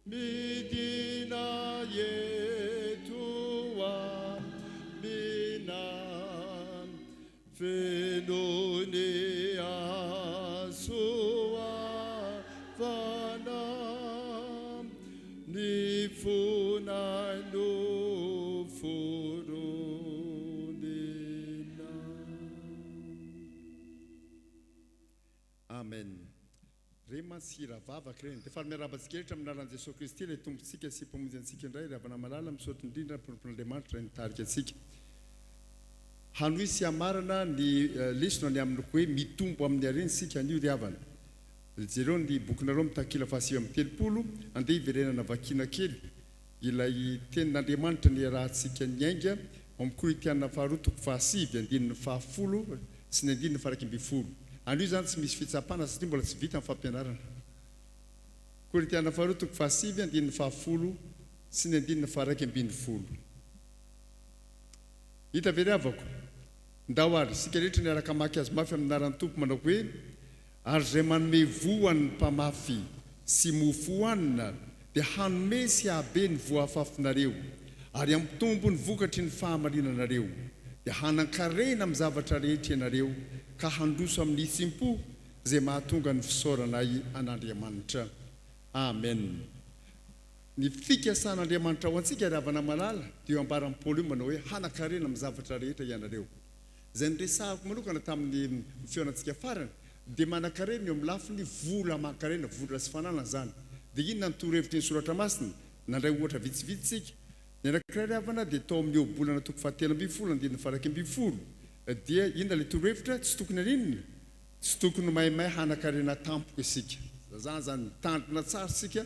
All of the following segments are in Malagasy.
Midina eto aminay, feno ny hasoavana, ny fonay no foronina. Amen. Ireny mantsy hira vavaka ireny. Dia faly miarahaba antsika rehetra amin'ny anaran'i Jesoa Kristy ilay Tompontsika sy Mpamonjy antsika indray ry havana malala. Misaotra indrindra ny mpanompon'Andriamanitra izay nitarika antsika hanohy sy hamarana ny lesona ny amin'ny hoe mitombo amin'ny harena isika anio ry havana. Jereo ny bokinareo amin'ny takila faha-39, andeha hiverenana vakiana kely ilay tenin'Andriamanitra niarahantsika niainga ao amin'ny Korintiana faharoa toko fahasivy andininy fahafolo sy ny andininy faha-iraika ambin'ny folo. Anio izany tsy misy fitsapana satria mbola tsy vita ny fampianarana. Korintiana faharoa toko fahasivy andininy fahafolo sy ny andininy faha-iraika ambin'ny folo. Hita ve ry havako? Ndao ary, isika rehetra niaraka hamaky azy mafy amin'ny anaran'ny Tompo manao hoe, Ary izay manome voa ho an'ny mpamafy sy mofo hohanina dia hanome sy hahabe ny voa afafinareo, ary hampitombo ny vokatry ny fahamarinanareo, dia hanan-karena amin'ny zavatra rehetra ianareo ka handroso amin'ny hitsim-po izay mahatonga ny fisaoranay an'Andriamanitra. Amen. Ny fikasan'Andriamanitra ho antsika, ry havana malala, dia io ambaran'i Paoly io manao hoe, Hanan-karena amin'ny zavatra rehetra ianareo. Izay noresahako manokana tamin'ny fihaonantsika farany dia manankarena eo amin'ny lafiny vola aman-karena, vola sy fananana izany. Dia inona ny torohevitry ny Soratra Masina? Nandray ohatra vitsivitsy isika. Ny anankiray ry havana dia tao amin'ny Ohabolana toko fahatelo ambin'ny folo andininy faha-iraika ambin'ny folo. Dia inona ilay torohevitra? Tsy tokony haninona? Tsy tokony maimay hanan-karena tampoka isika. Izany izany, mitandrina tsara isika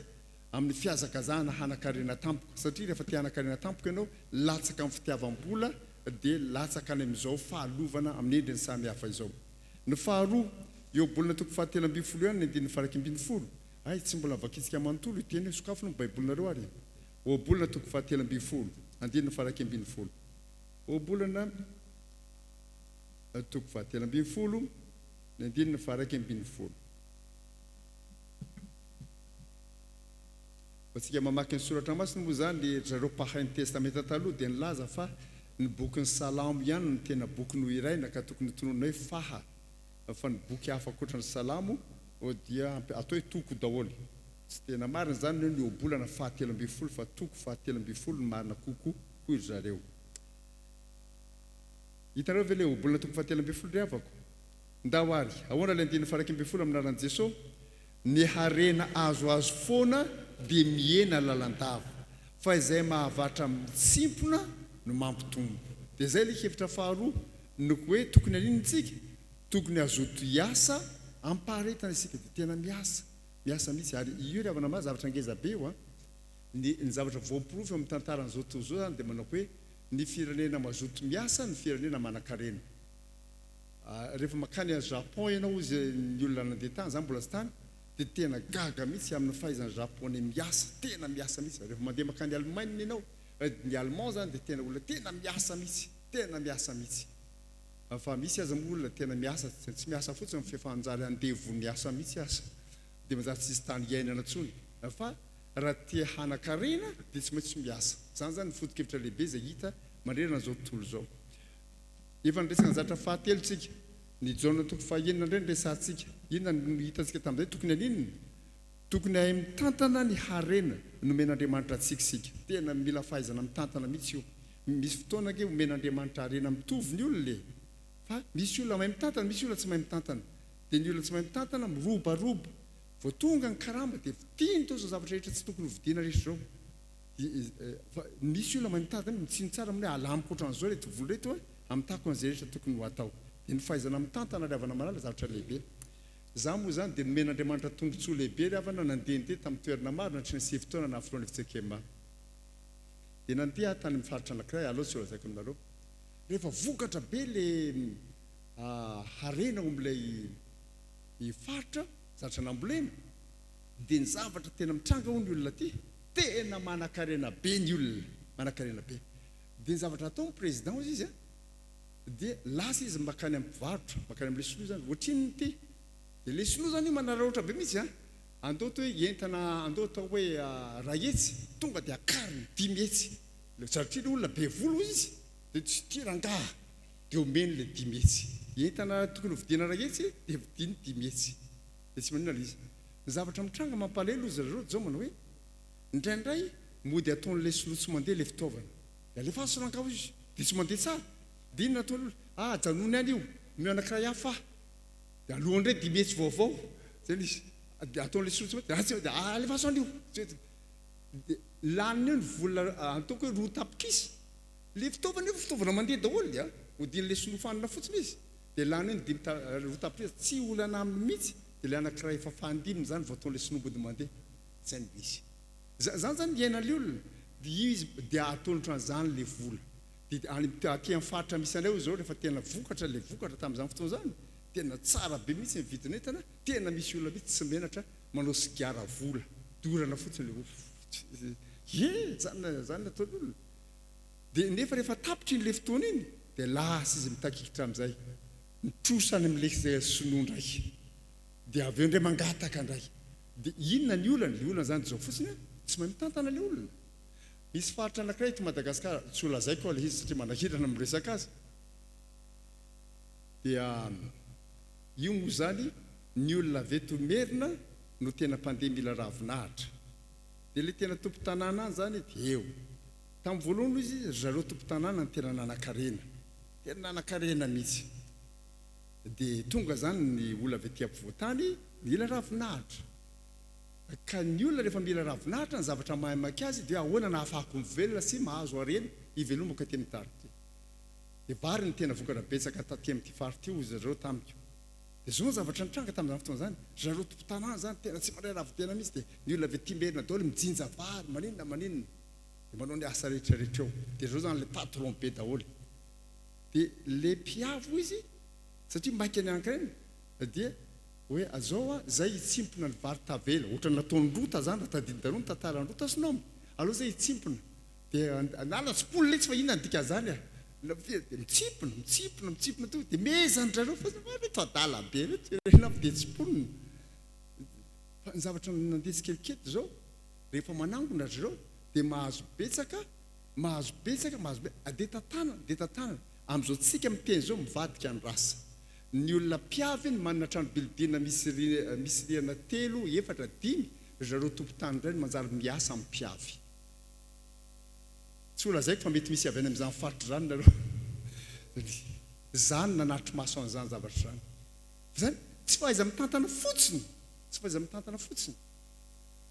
amin'ny fihazakazahana hanan-karena tampoka. Satria rehefa te hanan-karena tampoka ianao, latsaka amin'ny fitiavam-bola dia latsaka any amin'izao fahalovana amin'ny endriny samy hafa izao. Ny faharoa, eo Ohabolana toko fahatelo ambin'ny folo ihany ny andininy faha-iraika ambin'ny folo. Hay, tsy mbola vakintsika manontolo io teny io, sokafo aloha ny Baibolinareo ary e. Ohabolana toko fahatelo ambin'ny folo, andininy faha-iraika ambin'ny folo. Ohabolana toko fahatelo ambin'ny folo, ny andininy faha-iraika ambin'ny folo. Ho antsika mamaky ny Soratra Masina moa izany, ry zareo mpahay ny Testamenta Taloha dia nilaza fa ny bokin'ny Salamo ihany no tena boky nohiraina ka tokony hotononina hoe faha, fa ny boky hafa ankoatra ny Salamo dia atao hoe toko daholo. Tsy tena marina izany ny hoe ny ohabolana fahatelo ambin'ny folo fa toko fahatelo ambin'ny folo no marina kokoa hoy ry zareo. Hitanareo ve ilay ohabolana toko fahatelo ambin'ny folo ry havako? Ndao ary, ahoana ilay andininy faha-iraika ambin'ny folo amin'ny anaran'i Jesoa? Ny harena azoazo foana dia mihena lalandava, fa izay mahavatra mitsimpona no mampitombo. Dia izay ilay hevitra faharoa, ny hoe tokony haninona isika? Tokony hazoto hiasa amim-paharetana isika, dia tena miasa, miasa mihitsy. Ary io ry havana maha zavatra ngeza be io an! Ny ny zavatra voaporofo eo amin'ny tantaran'izao tontolo izao izany dia manao hoe ny firenena mazoto miasa no firenena manankarena. Rehefa mankany à Japon ianao hozy ny olona nandeha tany, za mbola tsy tany, dia tena gaga mihitsy amin'ny fahaizan'ny japonais miasa, tena miasa mihitsy. Rehefa mandeha mankany Allemagne ianao, ny allemand zany dia tena olona tena miasa mihitsy, tena miasa mihitsy. Fa misy aza moa olona tena miasa, tsy miasa fotsiny fa efa hanjary andevon'ny asa mihitsy aza, dia manjary tsisy tany hiainana intsony. Fa raha te hanan-karena dia tsy maintsy miasa. Izany zany ny foto-kevitra lehibe izay hita manerana an'izao tontolo izao. Efa niresaka ny zavatra fahatelo tsika. Ny Jaona toko fahaenina indray no resahantsika. Inona no hitantsika tamin'izay? Tokony haninona? Tokony hahay mitantana ny harena nomen'Andriamanitra antsika isika. Tena mila fahaizana mitantana mihitsy io. Misy fotoana ange omen'Andriamanitra harena mitovy ny olona e! Fa misy olona mahay mitantana, misy olona tsy mahay mitantana. Dia ny olona tsy mahay mitantana mirobaroba. Vao tonga ny karama dia vidiany daholo izao zavatra rehetra tsy tokony hovidiana rehetra izao. Fa misy olona mahay mitady any, mitsiny tsara amin'ny hoe alamiko ohatran'izao ireto vola ireto an, hamitako an'izay rehetra tokony ho atao. Dia ny fahaizana mitantana ry havana malala zavatra lehibe. Izaho moa izany dia nomen'Andriamanitra tombontsoa lehibe ry havana nandehandeha tamin'ny toerana maro nandritra ny sivy taona naha filohan'ny FJKM ahy. Dia nandeha aho tany amin'ny faritra anankiray, aleo tsy holazaiko aminareo. Rehefa vokatra be le harena ao amin'ilay faritra, zavatra nambolena, Dia ny zavatra tena mitranga hono ny olona aty, tena manakarena be ny olona, manakarena be. Dia ny zavatra ataon'ny président hozy izy an, dia lasa izy makany amin'ny mpivarotra, makany amin'ilay sinoa izany, ohatrinona ity? Dia ilay sinoa izany io manararaotra be mihitsy an. Andao atao hoe entana, andao atao hoe iray hetsy, tonga dia akariny 500. Satria ilay olona be vola hozy izy, dia tsy tia rangaha, dia omeny ilay 500. Entana tokony hovidiana 100 dia vidiany 500. Dia tsy maninona ilay izy. Ny zavatra mitranga mampalahelo hozy zareo zao manao hoe, indraindray mody ataon'ilay sinoa tsy mandeha ilay fitaovana. Dia alefaso rangaha hozy izy, dia tsy mandeha tsara. Dia inona ataon'ny olona? Ah, ajanony any io, omeo anankiray hafa aho. Dia aloha indray 500 vaovao, zay ilay izy. Dia ataon'ilay sinoa tsy mandeha, dia ratsy, dia alefaso any io. Dia laniny eo ny vola ataoko hoe 2 tapitrisa. Ilay fitaovana io fitaovana mandeha daholo a, odian'ilay sinoa fanina fotsiny izy. Dia lany eo ny dimy ta- 2 tapitrisa, tsy olana aminy mihitsy. Dia ilay anankiray efa fahadiminy izany vao ataon'ilay sinoa mody mandeha. Zay no izy. Zany zany iainan'ilay olona. Dia izy dia atolotra an'izany ilay vola. Dia any aty amin'ny faritra misy anay hoy izao rehefa tena vokatra ilay vokatra tamin'izany fotoana izany, tena tsara be mihitsy ny vidin'entana, tena misy olona mihitsy tsy menatra manao sigara vola, dorana fotsiny ilay vola. Ie, zany zany ny ataon'ny olona. Dia nefa rehefa tapitra iny ilay fotoana iny dia lasa izy mitakikitra amin'izay, mitrosa any amin'ilay sinoa indray. Dia avy eo indray mangataka indray. Dia inona ny olana? Ilay olana izany dia izao fotsiny an, tsy mahay mitantana ilay olona. Misy faritra anankiray eto Madagasikara, tsy ho lazaiko ilay izy satria manahirana ny miresaka azy, dia io moa izany ny olona avy eto Merina no tena mpandeha mila ravinahitra. Dia ilay tena tompon-tanàna any izany dia eo. Tamin'ny voalohany hoy izy, ry zareo tompon-tanàna no tena nanan-karena. Tena nanan-karena mihitsy. Dia tonga izany ny olona avy aty ampovoan-tany mila ravinahitra. Ka ny olona rehefa mila ravinahitra, ny zavatra mahaimaika azy dia hoe ahoana no ahafahako mivelona sy mahazo harena hivelomako aty amin'ny tany ity. Dia vary no tena vokatra betsaka taty amin'ity faritra ity hoy zareo tamiko. Dia izao ny zavatra nitranga tamin'izany fotoana izany, ry zareo tompon-tanàna izany tena tsy mandray ravin-tena mihitsy dia ny olona avy aty Merina daholo mijinja vary, maninona maninona. Dia manao ny asa rehetra rehetra eo. Dia zareo izany ilay patron be daholo. Dia ilay mpiavy hoy izy, satria maika ny anankiray dia hoe azao a, zay hitsimpona ny vary tavela, ohatran'ny nataon'i Rota zany raha tadidinareo ny tantaran'i Rota sy Naomy, aleo zay hitsimpona, dia nala tsimpona letsy fa inona ny dikan'izany a, dia mitsimpona, mitsimpona, mitsimpona tonga dia mehezan-dry zareo fa reto adala be reto, ireny avy dia tsimponina, fa ny zavatra nandeha tsikelikely dia zao, rehefa manangona ry zareo dia mahazo betsaka, mahazo betsaka, mahazo betsaka, dia tantanana, dia tantanana, amin'izao tsika miteny izao mivadika ny rasa. Ny olona mpiavy no manana trano bilidina misy misy rihana telo, efatra, dimy, ry zareo tompon-tany indray no manjary miasa amin'ny mpiavy. Tsy ho lazaiko fa mety misy avy any amin'izany faritra izany nareo. Za no nanatri-maso an'izany zavatra izany. Fa izany tsy fahaiza-mitantana fotsiny, tsy fahaiza-mitantana fotsiny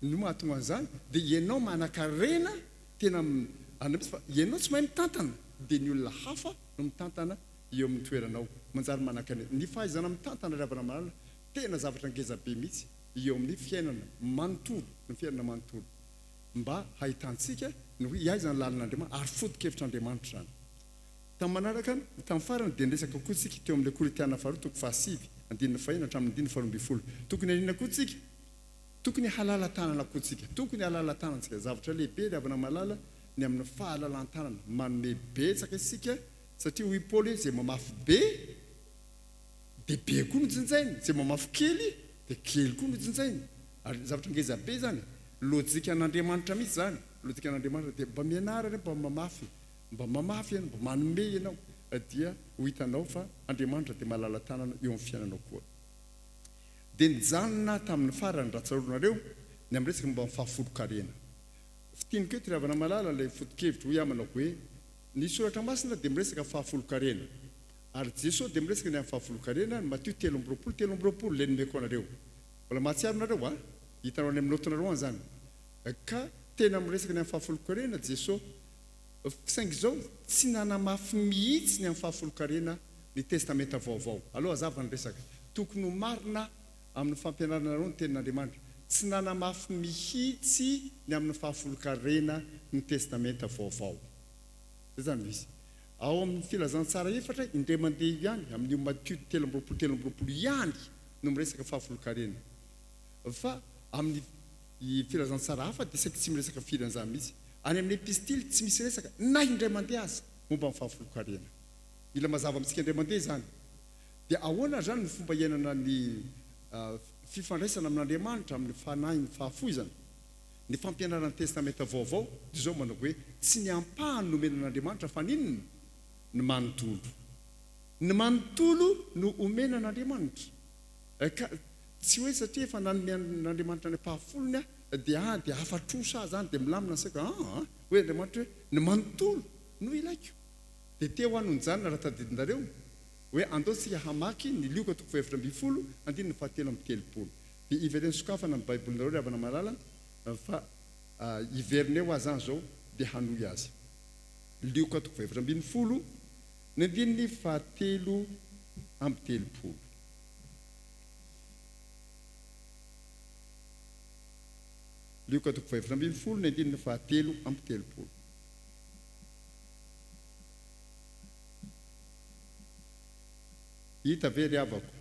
no mahatonga an'izany, dia ianao manankarena tena any mihitsy fa ianao tsy mahay mitantana dia ny olona hafa no mitantana eo amin'ny toeranao. Manjary manankarena. Ny fahaizana mitantana ry havana malala tena zavatra ngeza be mihitsy eo amin'ny fiainana manontolo, ny fiainana manontolo. Mba hahitantsika ny hoe aiza ny lalan'Andriamanitra ary foto-kevitr'Andriamanitra izany. Tamin'ny manaraka, tamin'ny farany dia niresaka koa isika teo amin'ilay Korintiana faharoa toko fahasivy, andininy fahenina hatramin'ny andininy faharoambinifolo. Tokony haninona koa isika? Tokony halala-tanana koa isika. Tokony halala-tanana isika. Zavatra lehibe ry havana malala ny amin'ny fahalalan-tanana. Manome betsaka isika Satria hoy Paoly hoe izay mamafy be dia be koa no jinjainy, izay mamafy kely dia kely koa no jinjainy. Ary zavatra ngeza be izany, lojikan'Andriamanitra mihitsy izany, lojikan'Andriamanitra dia mba mianara ianao mba mamafy, mba mamafy ianao, mba manome ianao dia ho hitanao fa Andriamanitra dia malala-tanana eo amin'ny fiainanao koa. Dia nijanona tamin'ny farany raha tsaroanareo ny amin'ny resaka momba ny fahafolon-karena. Fintiniko eto ry havana malala ilay foto-kevitra hoy aho manao hoe Ny Soratra Masina dia miresaka fahafolonkarena. Ary Jesoa dia miresaka ny amin'ny fahafolonkarena, ny Matio 23, 23, ilay nomeko anareo. Mbola mahatsiaro nareo a? Hitanao any amin'ny note-nareo any izany. Ka tena miresaka ny amin'ny fahafolonkarena Jesoa. Saingy izao, tsy nanamafy mihitsy ny amin'ny fahafolonkarena ny Testamenta Vaovao. Aleo hazava ny resaka. Tokony ho marina amin'ny fampianaranareo ny Tenin'Andriamanitra. Tsy nanamafy mihitsy ny amin'ny fahafolonkarena ny Testamenta Vaovao. Izay izany no izy. Ao amin'ny Filazantsara efatra, indray mandeha io ihany, amin'io Matio 23 23 ihany no miresaka fahafolonkarena. Fa amin'ny Filazantsara hafa dia saiky tsy miresaka firy an'izany mihitsy. Any amin'ny Epistily tsy misy resaka na indray mandeha aza momba ny fahafolonkarena. Mila mazava amintsika indray mandeha izany. Dia ahoana izany ny fomba iainana ny. fifandraisana amin'Andriamanitra amin'ny fanahin'ny fahafoizana. Ny fampianaran'ny Testamenta Vaovao dia izao manao hoe tsy ny ampahany nomena an'Andriamanitra fa ny inona? Ny manontolo. Ny manontolo no omena an'Andriamanitra. Ka tsy hoe satria efa nanome an'Andriamanitra ny ampahafolony aho dia ah dia afa-trosa aho izany dia milamina ny saiko. Aa! Hoy Andriamanitra hoe ny manontolo no ilaiko. Dia teo aho no nijanona raha tadidinareo hoe andao tsika hamaky ny Lioka toko faha-14 andininy faha-33. Dia ivereno sokafana ny baibolinareo ry havana malala fa hiverina eo aho zany zao dia hanohy azy. Lioka toko faha-14 ny andininy faha-33. Lioka toko faha-14 ny andininy faha-33. Hita ve ry havako?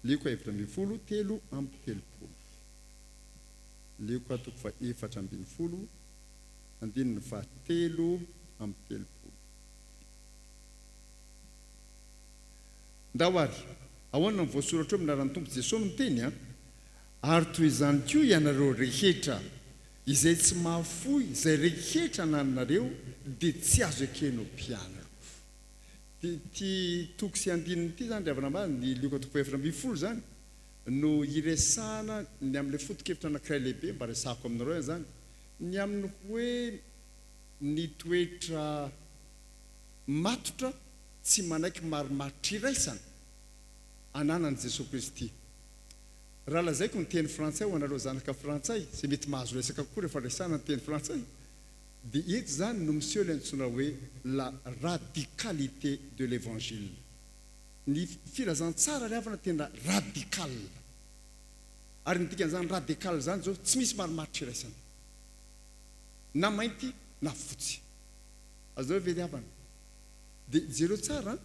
Lioka 14, 33. Lioka toko faha-14, andininy faha-33. Ndao ary, ahoana no voasoratra eo amin'ny anaran'ny Tompo Jesoa no miteny an? Ary toy izany koa ianareo rehetra izay tsy mahafoy izay rehetra anananareo dia tsy azo ekena ho mpianako. Ity toko sy andininy ity izany ry havana ambany, ny Lioka toko faha-14 izany no hiresahana ny amin'ilay foto-kevitra anankiray lehibe mba resahako aminareo izany, ny amin'ny hoe ny toetra matotra tsy manaiky marimaritra iraisana ananan'i Jesoa Kristy. Raha lazaiko ny teny frantsay ho anareo zanaka frantsay izay mety mahazo resaka kokoa rehefa resahana ny teny frantsay dia eto izany no miseho ilay antsoina hoe la radicalité de l'evangile. Ny filazantsara ry havana tena radical. Ary ny dikan'izany radical izany izao tsy misy marimaritra iraisana. Na mainty na fotsy. Azonareo ve ry havana? Dia jereo tsara an!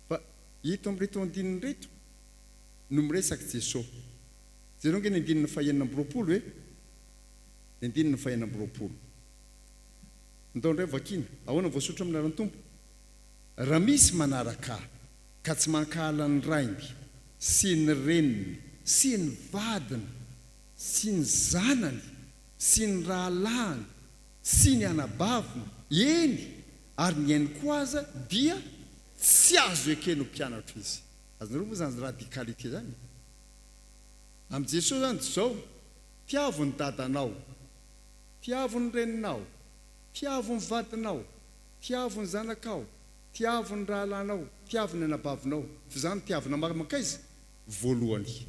Fa eto amin'ireto andininy ireto no miresaka Jeso. Jereo ange ny andininy faha-26 e! Ny andininy faha-26. Ndao indray vakiana. Ahoana voasoratra amin'ny anaran'ny Tompo? Raha misy manaraka Ahy, ka tsy mankahala ny rainy, sy ny reniny, sy ny vadiny, sy ny zanany, sy ny rahalahiny, sy ny anabaviny, eny, ary ny ainy koa aza, dia tsy azo ekena ho mpianatro izy. Azonareo moa izany radicalité izany? Amin'i Jesoa izany dia izao, tiavo ny dadanao, tiavo ny reninao, tiavo ny vadinao, tiavo ny zanakao, tiavo ny rahalahinao, tiavo ny anabavinao, fa izany tiavina mankaiza? Voalohany.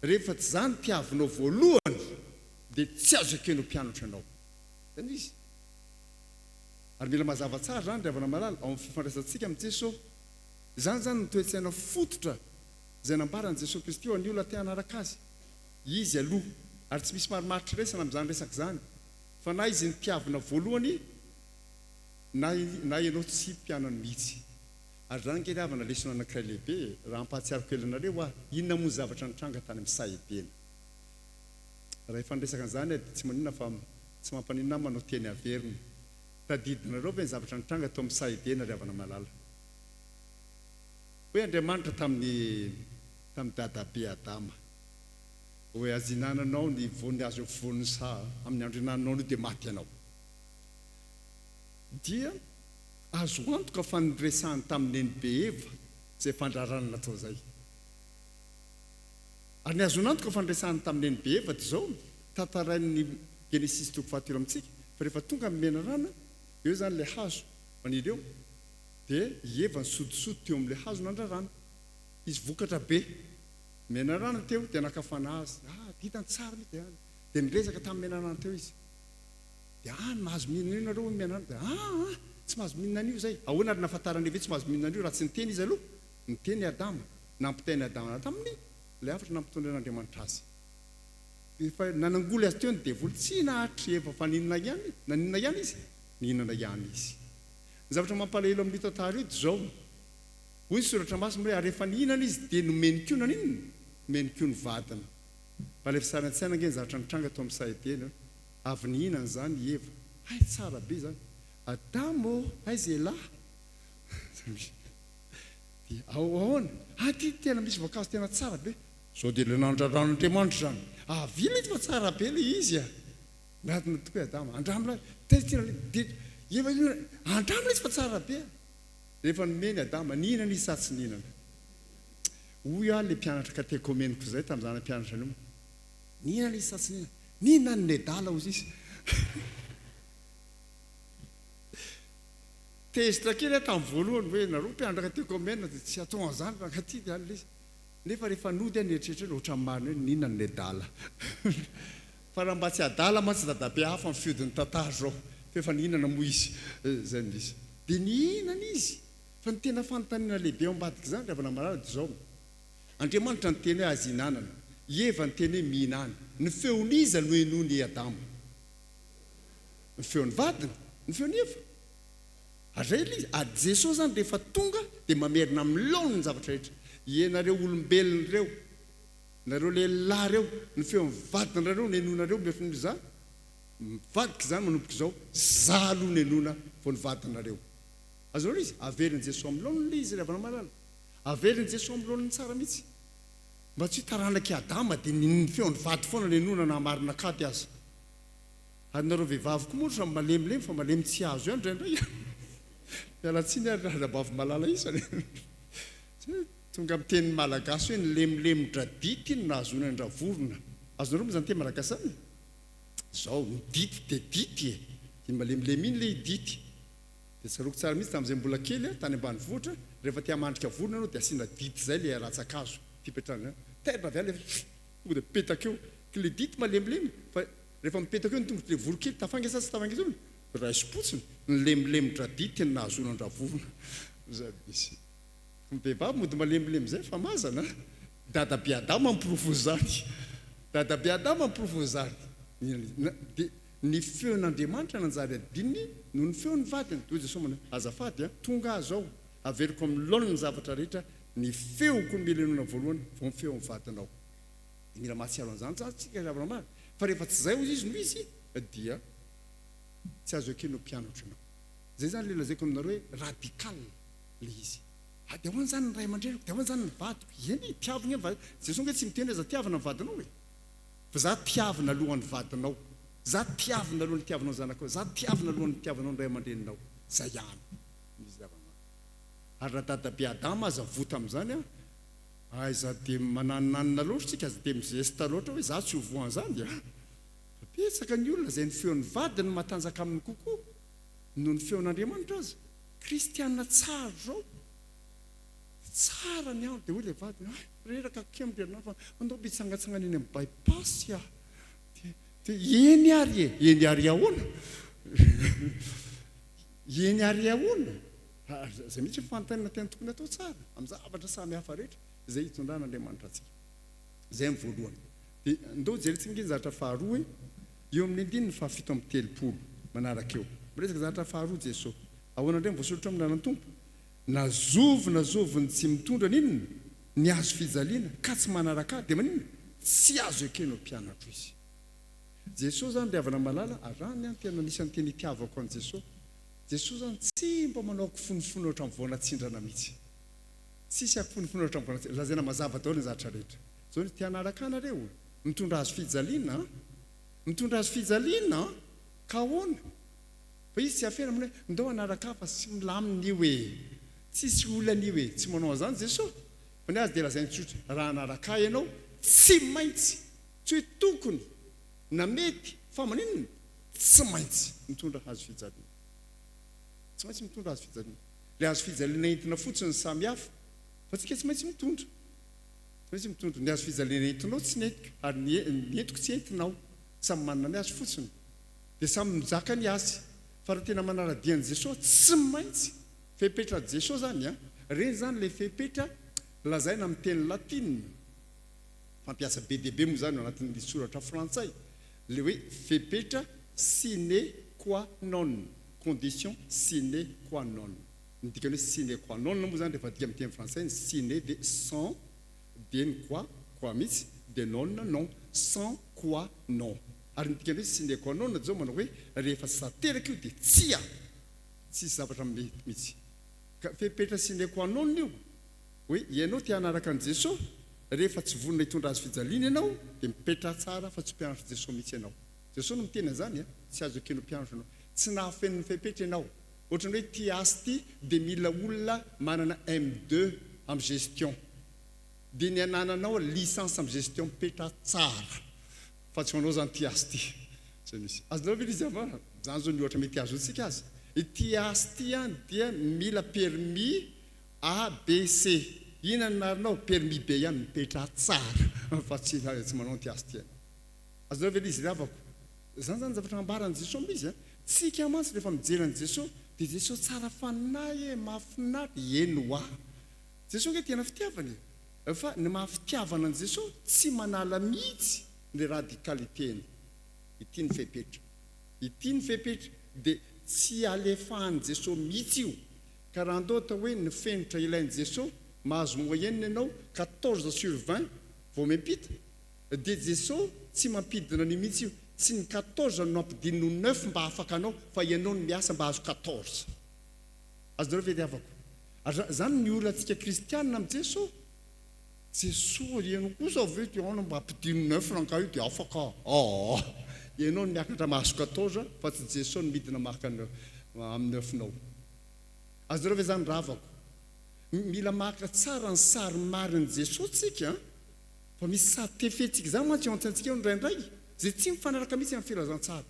Rehefa tsy izany tiavinao voalohany dia tsy azo ekena ho mpianatra ianao. Izay no izy. Ary mila mazava tsara izany ry havana malala ao amin'ny fifandraisantsika amin'i Jesoa. Izany izany no toe-tsaina fototra izay nambaran'i Jesoa Kristy ho an'ny olona te hanaraka Azy. Izy aloha. Ary tsy misy marimaritra iraisana amin'izany resaka izany. Fa na Izy no tiavina voalohany na na ianao tsy mpianany mihitsy. Ary izany ange ry havana lesona anankiray lehibe e! Raha hampahatsiaro kely anareo aho, inona moa ny zavatra nitranga tany amin'ny saha Edena? Raha efa niresaka an'izany aho dia tsy maninona fa tsy mampaninona ahy manao teny averina. Tadidinareo ve ny zavatra nitranga tao amin'ny saha Edena ry havana malala? Hoy Andriamanitra tamin'i tamin'i dadabe Adama hoe aza ihinananao ny voan'ny hazo eo afovoan'ny saha, amin'ny andro ihinananao an'io dia maty ianao. Dia azo antoka fa niresahany tamin'i nenibe Eva izay fandrarana natao izay. Ary ny ahazoana antoka fa niresahany tamin'i nenibe Eva dia izao, tantarain'ny Genesisy toko fahatelo amintsika fa rehefa tonga ny menarana, eo izany ilay hazo maniry eo, dia i Eva nisodisody teo amin'ilay hazo nandrarana. Izy vokatra be. Menarana teo dia naka fanahy azy. Ah, hitany tsara mihitsy dia dia niresaka tamin'ny menarana teo izy. Dia ah, mahazo mihinana io nareo hoy ny menarana. Dia ah, ah, tsy mahazo mihinana an'io izay. Ahoana ary nahafantaran'i Eva hoe tsy mahazo mihinana an'io raha tsy niteny izy aloha? Niteny i Adama. Nampitain'i Adama taminy ilay hafatra nampitondran'Andriamanitra azy. Efa nanangoly azy teo ny devoly. Tsy naharitry Eva fa nihinana ihany, naninona ihany izy? Nihinana ihany izy. Ny zavatra mampalahelo amin'io tantara io dia izao, hoy ny soratra masina hoe ary rehefa nihinana izy dia nomeny koa naninona? Nomeny koa ny vadiny. Mba alefa sary an-tsaina ange ny zavatra nitranga tao amin'ny saha Edena eo. Avy nihinana izany i Eva. Hay tsara be izany. Adama ô, aiza elah? Dia ahoana? Ah, ity tena misy voankazo tena tsara be. Zao dia ilay nandraran'Andriamanitra izany. Avia ilay izy fa tsara be ilay izy a! Miadana tokoa i Adama. Andramo ilay, tena tena ilay, dia efa inona, andramo ilay izy fa tsara be a! Rehefa nomeny Adama, nihinana izy sa tsy nihinana? Hoy aho ilay mpianatra katekomeniko izay tamin'izaho nampianatra an'io. Nihinana izy sa tsy nihinana? Nihinana ny nedala hozy izy. Tezitra kely aho tamin'ny voalohany hoe nareo mpianatra katekomena dia tsy atao an'izany fa angaha ity dia any ilay izy. Nefa rehefa nody aho nieritreritra hoe ohatran'ny marina hoe nihinana ny adala. Fa raha mba tsy adala mantsy dadabe hafa ny fihodin'ny tantara izao fa efa nihinana moa izy. Izay no izy. Dia nihinana izy. Fa ny tena fanontaniana lehibe ao ambadik'izany ry havana malala dia izao, Andriamanitra niteny hoe aza ihinanana. I Eva niteny hoe mihinàna. Ny feon'iza no henoin'i Adama? Ny feon'ny vadiny? Ny feon'i Eva? Ary zay ilay izy. Ary Jesoa zany rehefa tonga dia mamerina amin'ny laoniny ny zavatra rehetra. Ianareo olombelona ireo, nareo lehilahy ireo, ny feon'ny vadinareo no henoinareo mihoatra noho izaho. Mivadika izany manomboka izao, za aloha no henoina vao ny vadinareo. Azonareo ilay izy? Averin'i Jesoa amin'ny laoniny ilay izy ry havana malala. Averin'i Jesoa amin'ny laoniny tsara mihitsy. Mba tsy ho taranak'i Adama dia ny feon'ny vady foana no henoina na marina kady aza. Ary nareo vehivavy koa moa samy malemilemy fa malemy tsy azo ihany indraindray a! Miala tsiny ary ranabavy malala isany a! Tonga amin'ny teny malagasy hoe ny lemilemy-dradity no nahazoana an-dRavorona. Azonareo moa izany teny malagasy izany e? Izao, ny dity dia dity e! Iny malemilemy iny ilay dity. Dia tsaroako tsara mihitsy tamin'izay mbola kely aho, tany ambanivohitra, rehefa te hamandrika vorona ianao dia asiana dity izay ilay rantsan-kazo fipetrahana. Tairina avy any ilay tonga dia mipetaka eo. K'ilay dity malemilemy fa Rehefa mipetaka eo ny tongotr'ilay voronkely, tafainga sa tsy tafainga intsony? Raisim-potsiny, ny lemilemy-dradity no nahazoana an-dRavorona. Zay misy. Ny vehivavy mody malemilemy zay fa mazana a! Dadabe Adama ny porofon'izany. Dadabe Adama ny porofon'izany. Dia ny feon'Andriamanitra nanjary adinony noho ny feon'ny vadiny. Dia hoy Jesoa manao hoe, Azafady a, tonga aho izao, averiko amin'ny laoniny ny zavatra rehetra, ny feoko no mila henoina voalohany vao ny feon'ny vadinao. Dia mila mahatsiaro an'izany tsara tsika ry havana marina. Fa rehefa tsy izay hozy izy no izy dia tsy azo ekena ho mpianatro ianao. Izay izany ilay lazaiko aminareo hoe radical ilay izy. Ah dia ahoana izany ny ray aman-dreniko, dia ahoana izany ny vadiko? Eny e, tiavo nge ny vadinao. Jesoa nge tsy miteny hoe aza tiavina ny vadinao e. Fa za tiavina alohan'ny vadinao. Za tiavina alohan'ny itiavanao ny zanakao. Za tiavina alohan'ny itiavanao ny ray aman-dreninao. Zay ihany. Izy havana. Ary raha dadabe Adama aza voa tamin'izany an, Aiza dia mananonanona loatra tsika, aza dia mizesta loatra hoe za tsy ho voa an'izany a! Fa betsaka ny olona izay ny feon'ny vadiny no matanjaka aminy kokoa noho ny feon'Andriamanitra aza. Kristiana tsara izao, tsara ny andro dia hoy ilay vadiny, hay reraka akia amin'ny herinandro fa andao mba hitsangantsangana eny amin'ny by-pass aho. Dia, dia eny ary e! Eny ary ahoana? Eny ary ahoana? Ary izay mihitsy ny fanontaniana tena tokony hatao tsara amin'ny zavatra samy hafa rehetra izay itondran'Andriamanitra antsika. Izay ny voalohany. Dia ndao jerentsika ange ny zavatra faharoa e, eo amin'ny andininy fahafito amby 30 manaraka eo. Miresaka zavatra faharoa Jesoa. Ahoana indray no voasoratra ao amin'ny anaran'ny Tompo? Na zovy na zovy ny tsy mitondra ny inona? Ny hazo fijaliana, ka tsy manaraka Ahy, dia maninona? Tsy azo ekena ho mpianatro izy. Jesoa izany ry havana malala, arahiny an, tena anisan'ny tena itiavako an'i Jesoa. Jesoa zany tsy mba manao kifonofono ohatran'ny vao natsindrana mihitsy. Tsisy akifonofono ohatran'ny vao natsindrana. Lazaina mazava daholo ny zavatra rehetra. Zao ny te hanaraka anareo? Mitondra hazo fijaliana an! Mitondra hazo fijaliana an! Ka ahoana? Fa izy tsy afera manao hoe ndao hanaraka ahy fa tsy milamina io e! Tsisy olana io e! Tsy manao an'izany Jesoa. Fa ny azy dia lazainy tsotra, raha hanaraka ahy ianao, tsy maintsy, tsy hoe tokony na mety, fa maninona? Tsy maintsy mitondra hazo fijaliana. Tsy maintsy mitondra hazo fijaliana. Ilay hazo fijaliana entina fotsiny no samy hafa, fa tsika tsy maintsy mitondra. Tsy maintsy mitondra. Ny hazo fijaliana entinao tsy nentiko, ary ny ny entiko tsy entinao. Samy manana ny azy fotsiny. Dia samy mizaka ny azy. Fa raha tena manara-dia an'i Jesoa, tsy maintsy. Fepetra Jesoa izany an. Ireny izany ilay fepetra lazaina amin'ny teny latina. Fampiasa be dia be moa izany ao anatin'ny soratra frantsay. Ilay hoe fepetra sine qua non, condition sine qua non. Ny dikan'ny hoe sine qua non moa izany rehefa adika amin'ny teny frantsay ny sine dia sans dia ny qua, qua mihitsy, dia non, non, sans qua non. Ary ny dikan'ny hoe sine qua non dia izao manao hoe rehefa tsy tanteraka io dia tsia, tsisy zavatra mety mihitsy. Ka fepetra sine qua non io. Hoe ianao te hanaraka an'i Jesoa, rehefa tsy vonona hitondra hazo fijaliana ianao dia mipetraha tsara fa tsy mpianatry Jesoa mihitsy ianao. Jesoa no miteny an'izany a! Tsy azo ekena ho mpianatra ianao. Tsy nahafeno ny fepetra ianao. Ohatran'ny hoe ity asa ity dia mila olona manana M2 amin'ny gestion. Dia ny anananao licence amin'ny gestion mipetraha tsara fa tsy ho anao izany ity asa ity. Izay misy. Azonareo ve ilay izy avant? Izany izao ny ohatra mety azontsika azy. Ity asa ity an dia mila permis A, B, C. Inona ny anaranao? Permis B ihany, mipetraha tsara fa tsy tsy manao an'ity asa ity ianao. Azonareo ve ilay izy ry havako? Izany izany ny zavatra ambaran'i Jesoa amin'izy an. Tsika mantsy rehefa mijery an'i Jesoa dia Jesoa tsara fanahy e, mahafinaritra, eny hoa. Jesoa ange tena fitiavana e. Fa ny maha fitiavana an'i Jesoa tsy manala mihitsy ny radicalité-ny. Ity ny fepetra. Ity ny fepetra dia tsy alefahan'i Jesoa mihitsy io. Ka raha andao atao hoe ny fenitra ilain'i Jesoa, mahazo moyenne ianao 14 sur 20 vao miampita, dia Jesoa tsy mampidina an'io mihitsy io, tsy ny 14 no ampidininy ho neuf mba hahafaka anao fa ianao no miasa mba hahazo 14. Azonareo ve ry havako? Ary zany ny olantsika kristianina amin'i Jesoa. Jesoa, ianao kosa ve dia aona mba ampidino neuf rangahy io dia afaka aa. Ianao no miakatra mahazo 14 fa tsy Jesoa no midina maka amin'ny neuf-nao. Azonareo ve zany ravako? Mila maka tsara ny sary marin'i Jesoa tsika an! Fa misy sary tefentsika izany mantsy eo an-tsaintsika eo indraindray izay tsy mifanaraka mihitsy amin'ny filazantsara.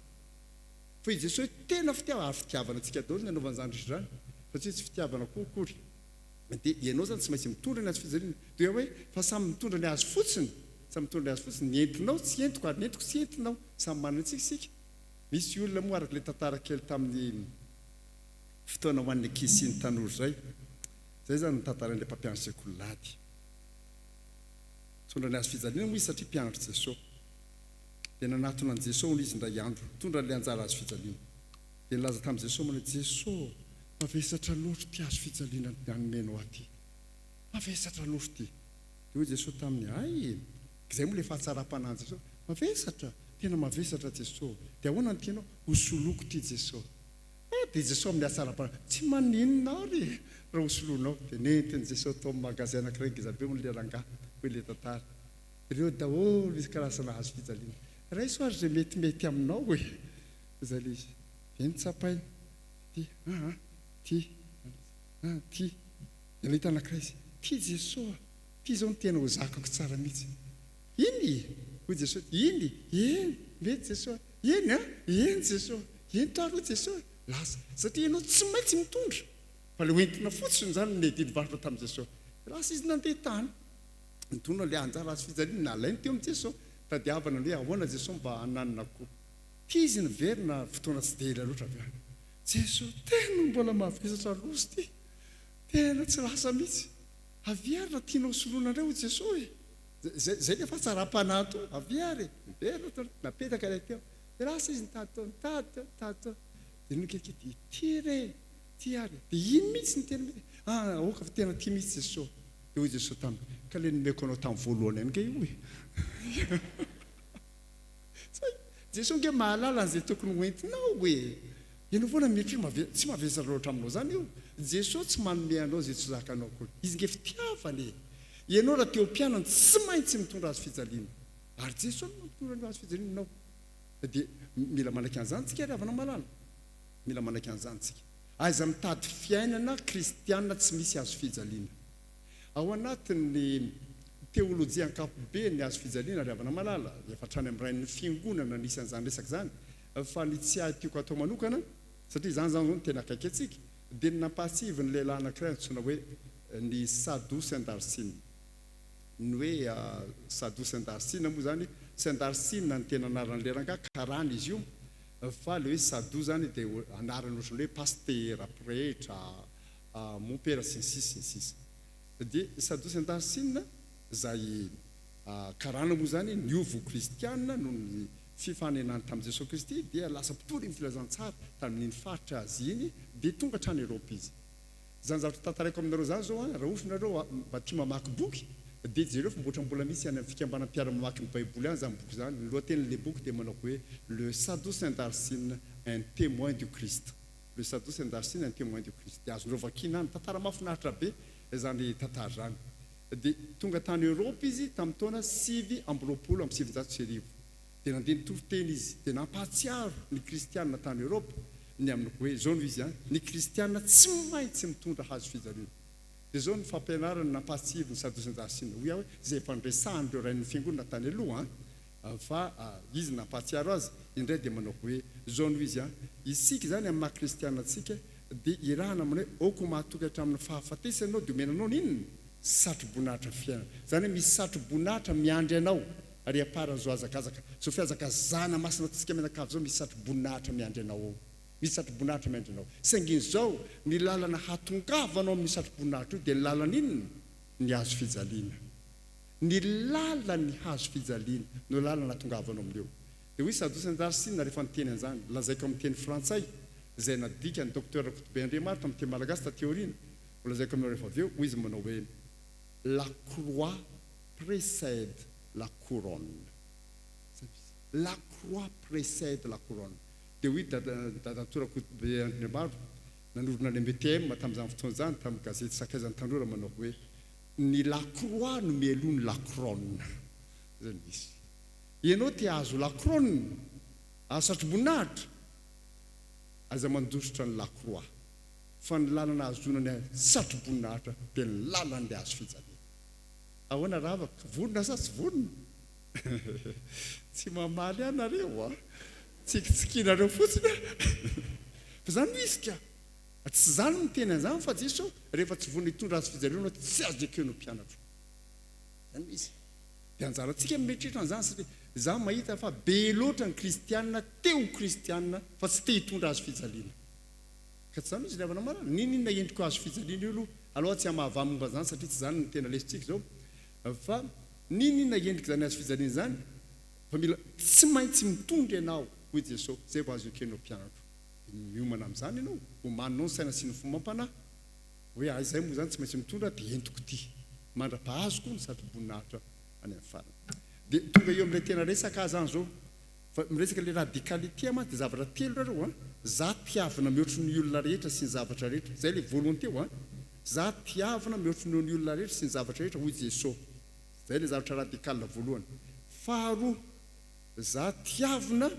Fa i Jesoa hoe tena fitiavana, ary fitiavana antsika daholo ny anaovana izany rehetra izany fa tsy hoe tsy fitiavana koa akory. Dia ianao izany tsy maintsy mitondra ny hazo fijaliana. Dia hoe fa samy mitondra ny azy fotsiny, samy mitondra ny azy fotsiny, ny entinao tsy entiko ary ny entiko tsy entinao. Samy manana antsika isika. Misy olona moa araka ilay tantara kely tamin'ny fotoana ho an'ny ankizy sy ny tanora izay. Izay izany ny tantaran'ilay mpampianatra sekoly lahady. Nitondra ny hazo fijaliana moa izy satria mpianatr'i Jesoa. Dia nanatona an'i Jesoa hono izy indray andro, nitondra an'ilay anjara hazo fijaliana. Dia nilaza tamin'i Jesoa manao hoe, Jesoa, mavesatra loatra ity hazo fijaliana nomenao ahy ity. Mavesatra loatra ity. Dia hoy Jesoa taminy, Hay, izay moa ilay fahatsaram-panahin'i Jesoa. Mavesatra, tena mavesatra Jesoa. Dia ahoana no tianao? Hosoloiko ity Jesoa. Ah, dia Jesoa amin'ny hatsaram-panahy, tsy maninona ary e, raha hosoloinao. Dia nentin'i Jesoa tao amin'ny magasin anankiray ngezabe hono ilay rangahy, hoy ilay tantara. Ireo daholo misy karazana hazo fijaliana. Raiso ary izay metimety aminao e. Izay ilay izy. Dia notsapainy. Ity, aa, ity, aa, ity. Dia nahita anankiray izy. Ity Jesoa, ity izao no tena ho zakako tsara mihitsy. Iny? Hoy Jesoa, iny? Eny, mety Jesoa. Eny an! Eny Jesoa. Ento ary hoy Jesoa. Lasa. Satria ianao tsy maintsy mitondra. Fa ilay hoentina fotsiny izany no niadiany varotra tamin'i Jesoa. Lasa izy nandeha tany. Nitondra ilay anjara hazo fijaliana nalainy teo amin'i Jesoa. Tadiavana ny hoe ahoana Jesoa mba hananina koa. Tia izy niverina fotoana tsy dia ela loatra avy any. Jesoa, tena mbola mavesatra loza ity. Tena tsy lasa mihitsy. Avia ary raha tianao soloina indray hoy Jesoa e. Zay zay le fahatsaram-panahy toa. Avia ary e. Miverina teo, napetraka ilay teo. Dia lasa izy nitady teo, nitady teo, nitady teo. Dia nony kelikely dia ity re, ity ary e. Dia iny mihitsy no tena mety. Ah, aoka fa tena tia mihitsy Jesoa. Dia hoy Jesoa taminy, ka ilay nomeko anao tamin'ny voalohany ihany ange io e. Zay. Jesoa ange mahalala an'izay tokony ho entinao e. Ianao foana mieritreritra mave, tsy mavesatra loatra aminao izany io. Jesoa tsy manome anao izay tsy zakanao akory. Izy ange fitiavana e. Ianao raha te ho mpianany tsy maintsy mitondra hazo fijaliana. Ary Jesoa no mampitondra an'io hazo fijaliana aminao. Dia mila manaiky an'izany tsika ry havana malala. Mila manaiky an'izany tsika. Aiza mitady fiainana kristiana tsy misy hazo fijaliana. Ao anatin'ny teolojia ankapobeny ny hazo fijaliana ry havana malala, efa hatrany amin'ny rain'ny fiangonana nisy an'izany resaka izany, fa ny tsiahy tiako atao manokana, satria izany izany izao no tena akaiky antsika, dia ny nampahatsiahivy ny lehilahy anankiray antsoina hoe ny Sadhu Sendarsina. Ny hoe Sadhu Sendarsina moa izany, Sendarsina no tena anaran'ilay rangahy, karana izy io, fa ilay hoe Sadhu izany dia anarana ohatran'ny hoe pasitera, pretra, mompera sy ny sisa sy ny sisa. Dia Sadhu Sendarsina izay karana moa izany niova ho kristiana noho ny fifanenany tamin'i Jesoa Kristy dia lasa mpitory ny filazantsara tamin'iny faritra Azia iny dia tonga hatrany Eropa izy. Izany zavatra tantaraiko aminareo izany izao an, raha ohatra nareo mba tia mamaky boky dia jereo fa mbotra mbola misy any amin'ny fikambanam-piara-mamaky ny baiboly any izany boky izany, ny lohatenin'ilay boky dia manao hoe Le Sadhu Sendarsina, un témoin du Christ. Le Sadhu Sendarsina, un témoin du Christ. Dia azonareo vakiana any, tantara mahafinaritra be izany tantara izany. Dia tonga tany Europe izy tamin'ny taona 1929. Dia nandeha nitory teny izy. Dia nampahatsiaro ny kristiana tany Europe ny amin'ny hoe izao no izy an, ny kristiana tsy maintsy mitondra hazo fijaliana. Dia izao no fampianarany nampahatsiahiviny Sadosin-Darsin. Hoy aho hoe izay efa niresahan'ireo rain'ny fiangonana tany aloha an, fa izy nampahatsiaro azy indray dia manao hoe izao no izy an, isika izany amin'ny maha kristiana antsika dia irahana manao hoe aoka ho mahatoky hatramin'ny fahafatesana ianao dia omena anao ny inona? Satroboninahitra fiainana. Izany hoe misy satroboninahitra miandry anao ary aparan'izao hazakazaka, izao fihazakazahana masina ataontsika mianakavy izao misy satroboninahitra miandry anao ao. Misy satroboninahitra miandry anao. Saingy izao, ny lalana hahatongavanao amin'io satroboninahitra io dia ny lalana inona? Ny hazo fijaliana. Ny lalan'ny hazo fijaliana no lalana hahatongavanao amin'io. Dia hoy Sadosy Anjarisina rehefa niteny an'izany, lazaiko amin'ny teny frantsay, izay nadikan'ny Docteur Rakotobe Andriamaro tamin'ny teny malagasy taty aoriana, ho lazaiko aminareo rehefa avy eo, hoy izy manao hoe, La croix précède la couronne. Izay no izy. La croix précède la couronne. Dia hoy dada, Dadatoa Rakotobe Andriamaro, nanorina ny MTM tamin'izany fotoana izany, tamin'ny gazety Sakaizan'ny Tanora manao hoe, Ny la croix no mialoha ny la couronne. Izay no izy. Ianao te hahazo la couronne, hahazo satroboninahitra? Aza mandositra ny la croix, fa ny lalana ahazoana ny satroboninahitra dia ny lalan'ilay hazo fijaliana. Ahoana ravaka? Vonona sa tsy vonona? Tsy mamaly ahy nareo a! Tsikitsikinareo fotsiny aho. Fa izany no izy ka! Tsy izaho no miteny an'izany fa Jeso, rehefa tsy vonona hitondra hazo fijaliana ianao, tsy azo ekena ho mpianatro. Izany no izy. Dia anjarantsika ny mieritreritra an'izany satria izaho mahita fa be loatra ny kristiana te ho kristiana fa tsy te hitondra hazo fijaliana. Ka tsy izany hoy izy ry havana malala. N'inon'inona endriko hazo fijaliana io aloha, aleo aho tsy hamahavaha momba an'izany satria tsy izany no tena lesotsika izao fa n'inon'inona endriko izany hazo fijaliana izany fa mila tsy maintsy mitondra ianao hoy Jesoa izay vao azo ekena ho mpianatro. Dia miomana amin'izany ianao, omaninao ny saina sy ny fomam-panahy. Hoe ahy izay moa izany tsy maintsy mitondra dia entiko ity mandra-pahazoko ny satroboninahitra any amin'ny farany. Dia tonga eo amin'ilay tena resaka aho izany izao. Fa miresaka ilay radicalité aho mantsy dia zavatra telo nareo an. Za tiavina mihoatry ny olona rehetra sy ny zavatra rehetra. Izay ilay voalohany teo an. Za tiavina mihoatry noho ny olona rehetra sy ny zavatra rehetra hoy Jeso. Izay ilay zavatra radical voalohany. Faharoa, za tiavina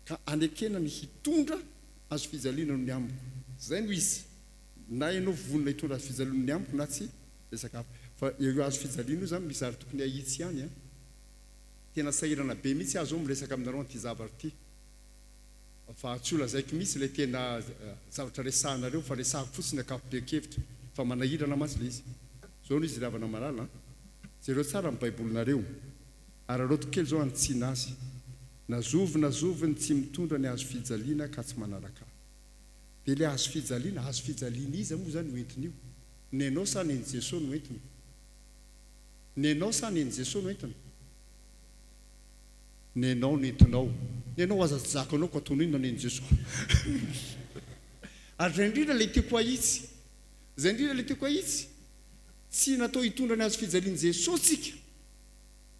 ka anekena ny hitondra hazo fijaliana noho ny amiko. Izay no izy. Na ianao vonona hitondra hazo fijaliana noho ny amiko na tsia, resaka hafa. Fa io hazo fijaliana io izany misy zavatra tokony hahitsy ihany an. Tena sahirana be mihitsy aho izao miresaka aminareo an'ity zavatra ity. Fa tsy ho lazaiko mihitsy ilay tena zavatra resahanareo fa resahako fotsiny ankapoben-kevitra. Fa manahirana mantsy ilay izy. Izao no izy ry havana malala an. Jereo tsara ny baibolinareo. Araraotiko kely izao hanitsiana azy. Na zovy na zovy ny tsy mitondra ny hazo fijaliana ka tsy manaraka ahy. Dia ilay hazo fijaliana, hazo fijaliana iza moa izany no entina io? Nenao sa nen'i Jesoa no entina? Nenao sa nen'i Jesoa no entina? Nenao no entinao. Nenao aza tsy zakanao ka ataonao inona nen'i Jesoa? Ary izay indrindra ilay tiako hahitsy. Izay indrindra ilay tiako hahitsy. Tsy natao hitondra ny hazo fijalian'i Jesoa tsika.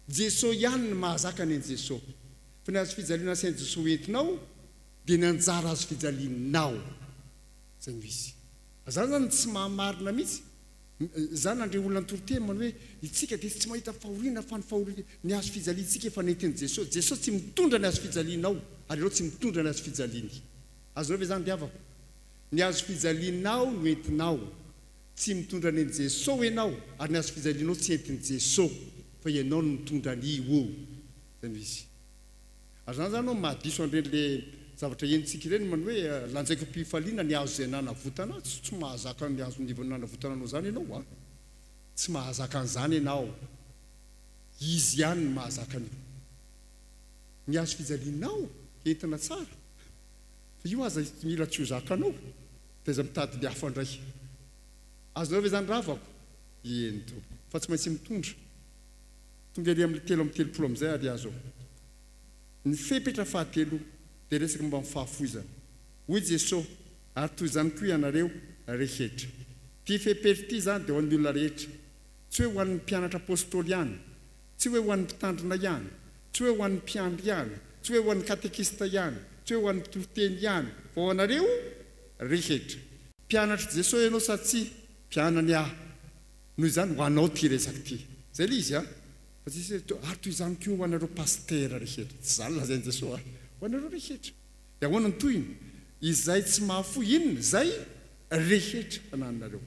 Jeso ihany no mahazaka ny an'i Jeso. Fa ny hazo fijaliana asain'i Jeso ho entinao dia ny anjara hazo fijalianao. Izay no izy. Zany zany tsy mahamarina mihitsy. Za nandre olona nitory teny manao hoe itsika dia tsy mahita fahoriana fa ny fahoriana, ny hazo fijaliantsika efa nentin'i Jeso. Jeso tsy mitondra ny hazo fijalianao ary ianao tsy mitondra ny hazo fijaliany. Azonao ve izany ry havako? Ny hazo fijalianao no entinao. Tsy mitondra ny an'i Jeso ianao ary ny hazo fijalianao tsy entin'i Jeso fa ianao no mitondra an'io. Zay no izy. Ary zany zany ho'a mahadiso an'ireny le zavatra henontsika ireny manao hoe lanjaiko am-pifaliana ny hazo izay nanavotana ahy. Tsy mahazaka ny hazo nanavotana anao izany ianao a! Tsy mahazaka an'izany ianao. Izy ihany no mahazaka an'io. Ny hazo fijalianao entina tsara fa io aza mila tsy ho zakanao. Dia aza mitady ny hafa indray. Azonareo ve izany ravako? Eny tompoko. Fa tsy maintsy mitondra. Tonga ery amin'ny 33 amin'izay ary aho izao. Ny fepetra fahatelo dia resaka momba ny fahafoizana. Hoy Jesoa, Ary toy izany koa ianareo rehetra. Ity fepetra ity izany dia ho an'ny olona rehetra. Tsy hoe ho an'ny mpianatra apostoly ihany. Tsy hoe ho an'ny mpitandrina ihany. Tsy hoe ho an'ny mpiandry ihany. Tsy hoe ho an'ny katekista ihany. Tsy hoe ho an'ny mpitoriteny ihany. Fa ho anareo rehetra. Mpianatr'i Jesoa ianao sa tsia? Mpianany aho. Noho izany, ho anao ity resaka ity. Izay ilay izy an! Fa tsy hisy hoe, ary toy izany koa ho anareo pasitera rehetra. Tsy izany lazain'i Jesoa an! Ho anareo rehetra. Dia ahoana ny tohiny? Izay tsy mahafoy inona? Izay rehetra anananareo.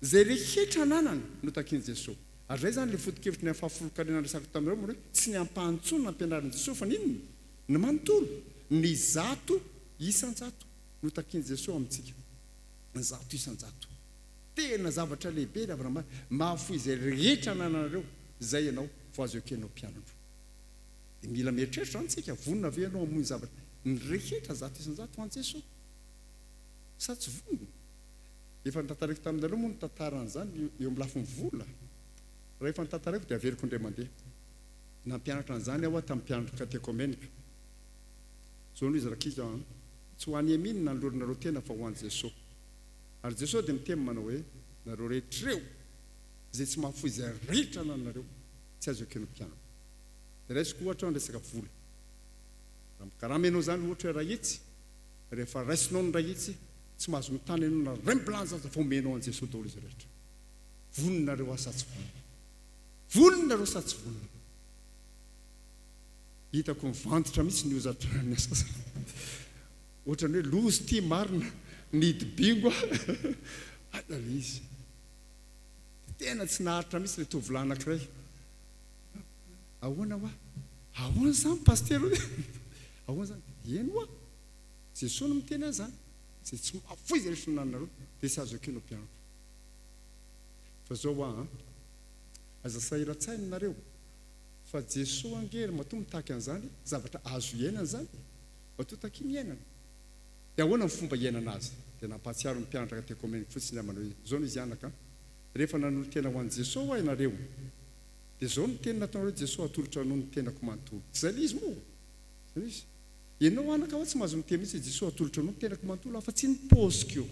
Izay rehetra ananana no takian'i Jesoa. Ary izay izany ilay foto-kevitry ny ampahafolon-karena niresahako taminareo moa hoe tsy ny ampahany intsony no nampianarin'i Jesoa fa ny inona? Ny manontolo. Ny 100% no takian'i Jesoa amintsika. Ny 100%. Tena zavatra lehibe ry havana malala. Mahafoy izay rehetra anananareo izay ianao vao azo ekena ho mpianatro. Dia mila mieritreritra izany tsika, vonona ve ianao hamoy ny zavatra ny rehetra 100% ho an'i Jesoa? Sa tsy vonona? Efa notantaraiko taminareo moa ny tantaran'izany eo amin'ny lafiny vola. Raha efa notantaraiko dia averiko indray mandeha. Nampianatra an'izany aho tamin'ny mpianatro katekomeniko. Izao no izy rankizy an, tsy ho an'i Amy no nanoloranareo tena fa ho an'i Jesoa. Ary Jesoa dia miteny manao hoe, Nareo rehetra ireo izay tsy mahafoy izay rehetra anananareo, tsy azo ekena ho mpianako. Dia raisiko ohatra ny resaka vola. Raha mikarama ianao izany ohatra hoe iray hetsy, rehefa raisinao ny iray hetsy, tsy mahazo mitana ianao na raim-bilanja aza fa omenao an'i Jesoa daholo izy rehetra. Vonona nareo aho sa tsy vonona? Vonona nareo sa tsy vonona? Hitako mivantitra mihitsy ny hozatra ny sasany. Ohatran'ny hoe loza ity marina, nihidy bingo aho. Aiza ilay izy? Dia tena tsy naharitra mihitsy ilay tovolahy anankiray. Ahoana hoa? Ahoana izany pasitera? Ahoana izany? Eny hoa. Jesoa no miteny an'izany. Izay tsy mahafoy izay rehetra nananareo dia tsy azo ekena ho mpianatro. Fa izao hoa an, aza sahiran-tsaina nareo fa Jesoa ange ry matoa mitaky an'izany, zavatra azo iainana izany e. Matoa takiany iainana. Dia ahoana ny fomba iainana azy? Dia nampahatsiaro ny mpianatra katekomeniko fotsiny aho manao hoe, izao no izy anaka an, rehefa nanolo-tena ho an'i Jesoa hoa ianareo, dia izao no teny nataonareo Jesoa atolotra anao ny tenako manontolo. Tsy izay ilay izy moa? Izay ilay izy. Ianao anaka hoa tsy mahazo miteny mihitsy hoe Jesoa atolotra anao ny tenako manontolo afa-tsy ny paosiko.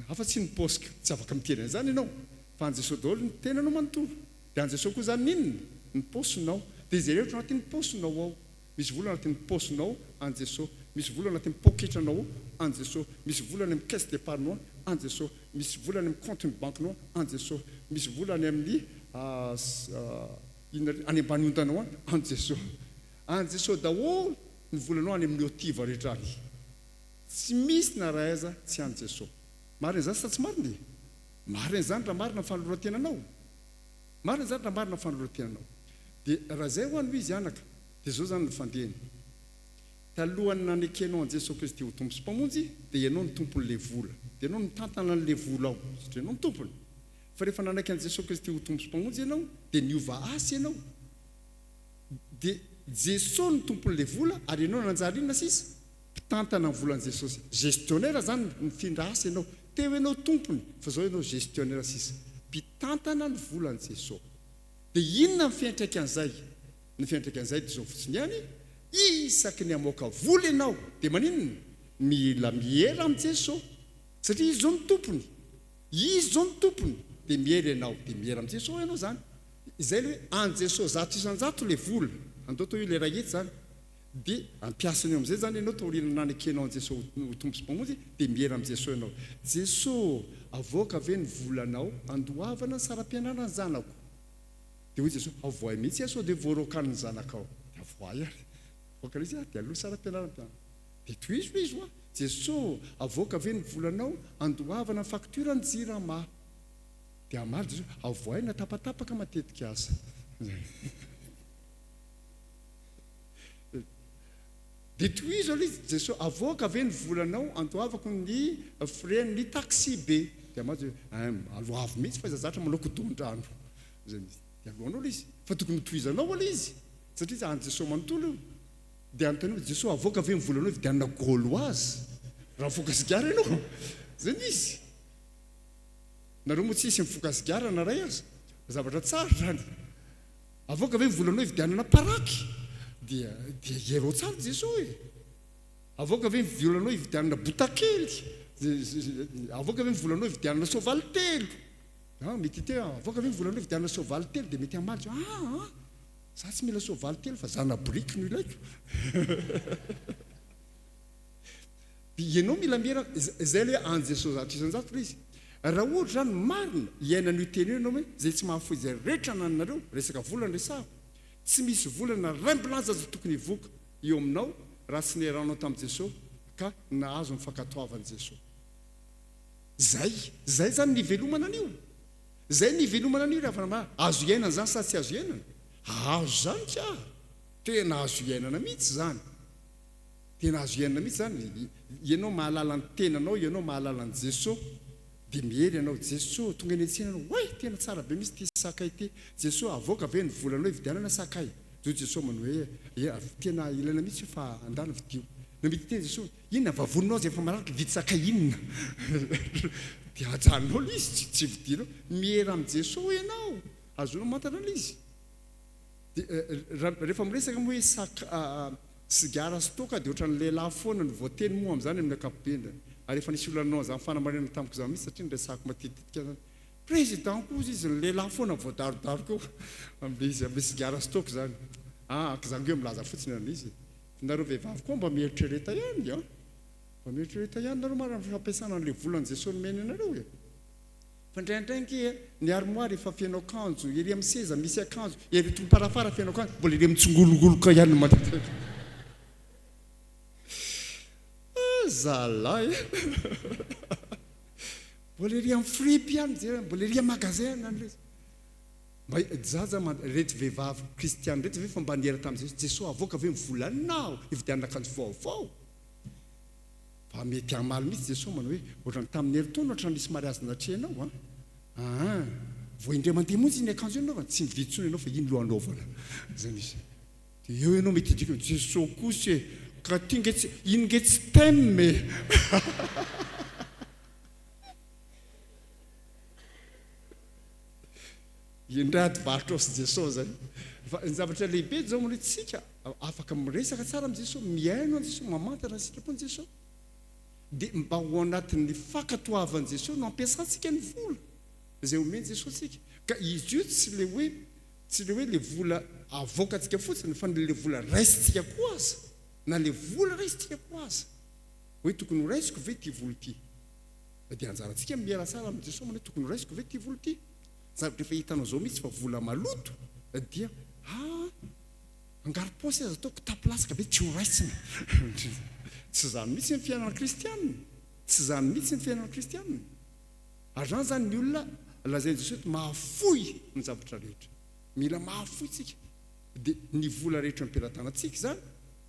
Afa-tsy ny paosiko. Tsy afaka miteny an'izany ianao. Fa an'i Jesoa daholo ny tenanao manontolo. Dia an'i Jesoa koa izany ny inona? Ny paosinao. Dia izay rehetra ao anatin'ny paosinao ao. Misy vola anatin'ny paosinao any Jesoa. Misy vola anatin'ny poketranao any Jesoa. Misy vola any amin'ny caisse d'épargne-nao any Jesoa. Misy vola any amin'ny compte-n'ny bankinao any Jesoa. Misy vola any amin'ny inona ry, any ambany ondanao any any Jesoa. Any Jesoa daholo ny volanao any amin'ny otiva rehetra any. Tsy misy na iray aza tsy any Jesoa. Marina izany sa tsy marina e? Marina izany raha marina ny fanoloran-tenanao. Marina izany raha marina ny fanoloran-tenanao. Dia raha izay ho'a no izy anaka, dia izao izany no fandehany. Talohan'ny nanekenao an'i Jesoa Kristy ho Tompo sy Mpamonjy, dia ianao no tompon'ilay vola. Dia ianao no mitantana an'ilay vola ao, satria ianao no tompony. Fa rehefa nanaiky an'i Jesoa Kristy ho Tompo sy Mpamonjy ianao, dia niova asa ianao. Dia Jesoa no tompon'ilay vola, ary ianao nanjary inona sisa? Mpitantana ny volan'i Jesosy. Gestionnaire izany, nifindra asa ianao. Teo ianao tompony, fa izao ianao gestionnaire sisa. Mpitantana ny volan'i Jesoa. Dia inona ny fiantraikan'izay? Ny fiantraikan'izay dia izao fotsiny ihany, isaky ny hamoaka vola ianao dia maninona? Mila miera amin'i Jesoa. Satria Izy izao no tompony. Izy izao no tompony. Dia miera ianao. Dia miera amin'i Jesoa ianao izany. Izay ilay hoe an'i Jesoa 100% ilay vola. Andao atao io ilay iray hetsy izany. Dia ampiasany eo amin'izay izany ianao taorian'ny nanekenao an'i Jesoa ho Tompo sy Mpamonjy dia miera amin'i Jesoa ianao. Jesoa ô, avoaka ve ny volanao andoavana ny saram-pianarana ny zanako? Dia hoy Jesoa, avoahy mihitsy aho sao dia voaroakan'ny zanakao. Dia avoahy ary. Avoaka ilay izy ary dia aloha saram-pianarana ny Dia tohizo izy hoa, Jesoa ô, avoaka ve ny volanao andoavana ny facture ny jirama? Dia hamaly Jesoa, avoahy na tapatapaka matetika aza. Dia tohizo aloha izy, Jesoa, avoaka ve ny volanao andoavako ny frais ny taxi be? Dia hamaly Jesoa, hein, aloavy mihitsy fa iza zatra manao kidon-drano. Izay mihitsy. Dia aloanao ilay izy. Fa tokony hotohizanao aloha izy, satria izy an'i Jesoa manontolo io. Dia anontaniana hoe, Jesoa, avoaka ve ny volanao hividianana gauloise? Raha mifoka sigara ianao. Izay no izy. Nareo moa tsisy mifoka sigara na iray aza. Zavatra tsara izany. Avoaka ve ny volanao hividianana paraky? Dia dia hierao tsara Jesoa e! Avoaka ve ny volanao hividianana botakely? Avoaka ve ny volanao hividianana soavaly telo? Ah, mety hiteny aho, avoaka ve ny volanao hividianana soavaly telo? Dia mety hamaly Jesoa, ah ah, za tsy mila soavaly telo fa zana-boriky no ilaiko. Dia ianao mila miera, izay ilay hoe an'i Jesoa 100% ilay izy. Raha ohatra izany marina hiainana io teny io ianao hoe izay tsy mahafoy izay rehetra anananareo, resaka vola no resahako, tsy misy vola na raimbilaza aza tokony hivoaka eo aminao raha tsy niarahanao tamin'i Jesoa ka nahazo ny fankatoavan'i Jesoa. Zay, zay zany ny hivelomana an'io. Zay ny hivelomana an'io ry havana malala. Azo iainana zany sa tsy azo iainana? Azo zany ka! Tena azo iainana mihitsy zany. Tena azo iainana mihitsy zany. Ianao mahalala ny tenanao, ianao mahalala an'i Jeso, dia miery ianao, Jeso, tonga eny an-tsena ianao, oay, tena tsara be mihitsy ity sakay ity. Jeso, avoaka ve ny volanao hividianana sakay? Hoy Jeso manao hoe, Ie, tena ilaina mihitsy io fa andana vidio. Na mety hiteny Jeso, Inona vavoninao izay efa malalaka hividy sakay inona? Dia ajanonao ilay izy, tsy vidianao. Miera amin'i Jesoa ianao, azonao mantana ilay izy. Dia rehefa miresaka moa hoe sak sigara sy toaka dia ohatran'ny lehilahy foana no voateny moa amin'izany amin'ny ankapobeny. Ary efa nisy olona nanao an'izany fanamarinana tamiko izany mihitsy satria niresahako matetitetika izany. Président koa ozy izy, ny lehilahy foana voadarodaroka eo amin'ilay izy, amin'ilay sigara sy toaka izany. Ah, ka izany koa milaza fotsiny an'ilay izy e. Nareo vehivavy koa mba mieritrereta ihany an! Mba mieritrereta ihany nareo marina amin'ny fampiasana an'ilay volan'i Jesosy nomeny anareo e! Fa indraindray ange ny armoire efa feno akanjo, ery amin'ny seza misy akanjo, ery tolom-parafara feno akanjo, mbola ery mitsingolongoloka ihany ny matetika. Ah zalahy e! Mbola ery amin'ny fripy ihany jereo, mbola ery amin'ny magasin ihany ilay izy. Mba zaza man, reto vehivavy kristiana reto ve fa mba niera tamin'i Jesosy, Jesosy avoaka ve ny volanao hividianana akanjo vaovao? Fa mety hamaly mihitsy Jesosy manao hoe, ohatrany tamin'ny herintaona ohatrany nisy mariazy natrehinao an! Aa, vao indray mandeha monja iny akanjo iny anaovana, tsy mividy intsony ianao fa iny lo anaovana. Zay mihitsy. Dia eo ianao mety hidika hoe, Jesosy kosa e, ka ty nge tsy, iny nge tsy thème e! Indray ady varotra ao sy Jesosy zay. Fa ny zavatra lehibe zao moa tsika afaka miresaka tsara amin'i Jesosy, mihaino an'i Jesosy, mamantatra ny sitrapon'i Jesosy. Dia mba ho anatin'ny fankatoavan'i Jesosy no ampiasantsika ny vola izay omen'i Jesosy antsika. Ka izy io tsy le hoe tsy le hoe le vola avoakantsika fotsiny fa le vola raisintsika koa aza. Na le vola raisintsika koa aza. Hoe tokony ho raisiko ve ity vola ity? Dia anjarantsika ny miera tsara amin'i Jesoa manao hoe tokony ho raisiko ve ity vola ity? Zavatra efa hitanao izao mihitsy fa vola maloto dia ah angaro-paosy aza atao kitapo lasaka be tsy ho raisina. Tsy izany mihitsy ny fiainana kristiana. Tsy izany mihitsy ny fiainana kristiana. Ary izany izany ny olona lazain'i Jesoa eto mahafoy ny zavatra rehetra. Mila mahafoy tsika. Dia ny vola rehetra am-pelatanantsika izany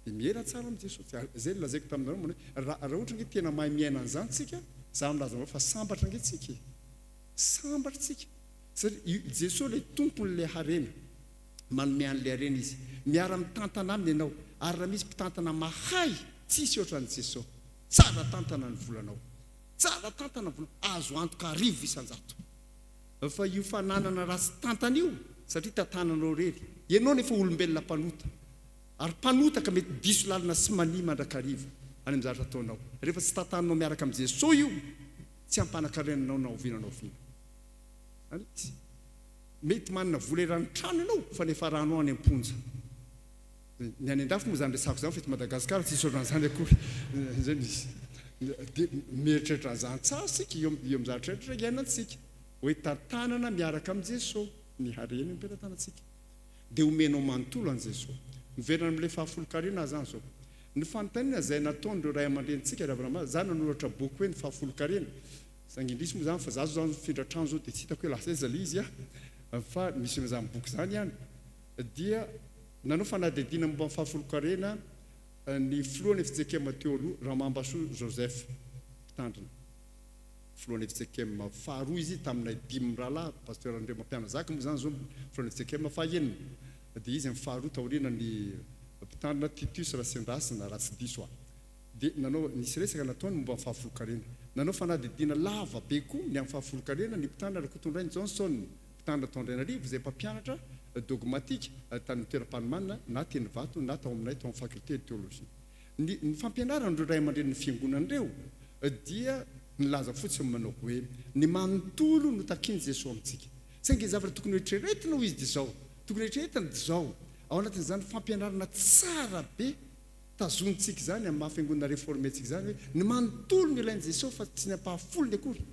dia miera tsara amin'i Jesosy. Ary izay no lazaiko taminareo manao hoe raha raha ohatra ange tena mahay miaina an'izany tsika, za milaza aminareo fa sambatra ange tsika e. Sambatra tsika. Satria i Jesosy ilay tompon'ilay harena. Manome an'ilay harena Izy. Miara-mitantana aminy ianao. Ary raha misy mpitantana mahay, tsisy ohatran'i Jesosy. Tsara tantana ny volanao. Tsara tantana ny volanao. Azo antoka 1000%. Fa io fananana ratsy tantana io, satria tantananao irery, ianao nefa olombelona mpanota, ary mpanota ka mety diso lalana sy mania mandrakariva any amin'ny zavatra ataonao. Rehefa tsy tantaninao miaraka amin'i Jesoa io, tsy hampanakarena anao na oviana na oviana. Zany izy. Mety manana vola eran'ny trano ianao, fa ny hiafaranao any am-ponja. Ny any an-dafy moa izany resahako izany fa eto Madagasikara tsisy ohatran'izany akory. Izay no izy. Dia mieritreritra an'izany tsara isika eo amin'ny zavatra rehetra iainantsika. Hoe tantanana miaraka amin'i Jesoa ny harena eo am-pelatanantsika. Dia omenao manontolo an'i Jesoa. Miverina amin'ilay fahafolonkarena aho izany izao. Ny fanontaniana izay nataon'ireo ray aman-drenintsika ry havana malala, izaho nanoratra boky hoe ny fahafolonkarena, saingy indrisy moa izany fa izaho izao nifindra trano izao dia tsy hitako hoe lasa aiza ilay izy fa misy an'izany boky izany ihany. Dia nanao fanadihadiana momba ny fahafolonkarena ny filohan'ny fjkm teo aloha, Ramambasoa Joseph, mpitandrina. Filohan'ny fjkm faharoa izy taminay dimy mirahalahy, Pasteur Andriamampianazaka moa izany izao filohan'ny fjkm fahaenina. Dia izy ny faharoa taorianan'ny mpitandrina Titus Rasendrasina, raha tsy diso aho. Dia nanao, nisy resaka nataony momba ny fahafolonkarena. Nanao fanadihadiana lava be koa ny amin'ny fahafolonkarena ny mpitandrina Rakotondrainy Johnson. Mpitandrina tao Andrainarivo izay mpampianatra dogmatika tany amin'ny toeram-panomanana na teny Ivato na tao aminay tao amin'ny faculté de théologie. Ny ny fampianaran'ireo ray aman-drenin'ny fiangonana ireo dia nilaza fotsiny manao hoe ny manontolo no takian'i Jesoa amintsika. Saingy ny zavatra tokony hoeritreretina hoy izy dia izao, tokony hoeritreretina dia izao, ao anatin'izany fampianarana tsara be tazonintsika izany amin'ny maha fiangonana réformé antsika izany hoe ny manontolo no ilain'i Jesoa fa tsy ny ampahafolony akory.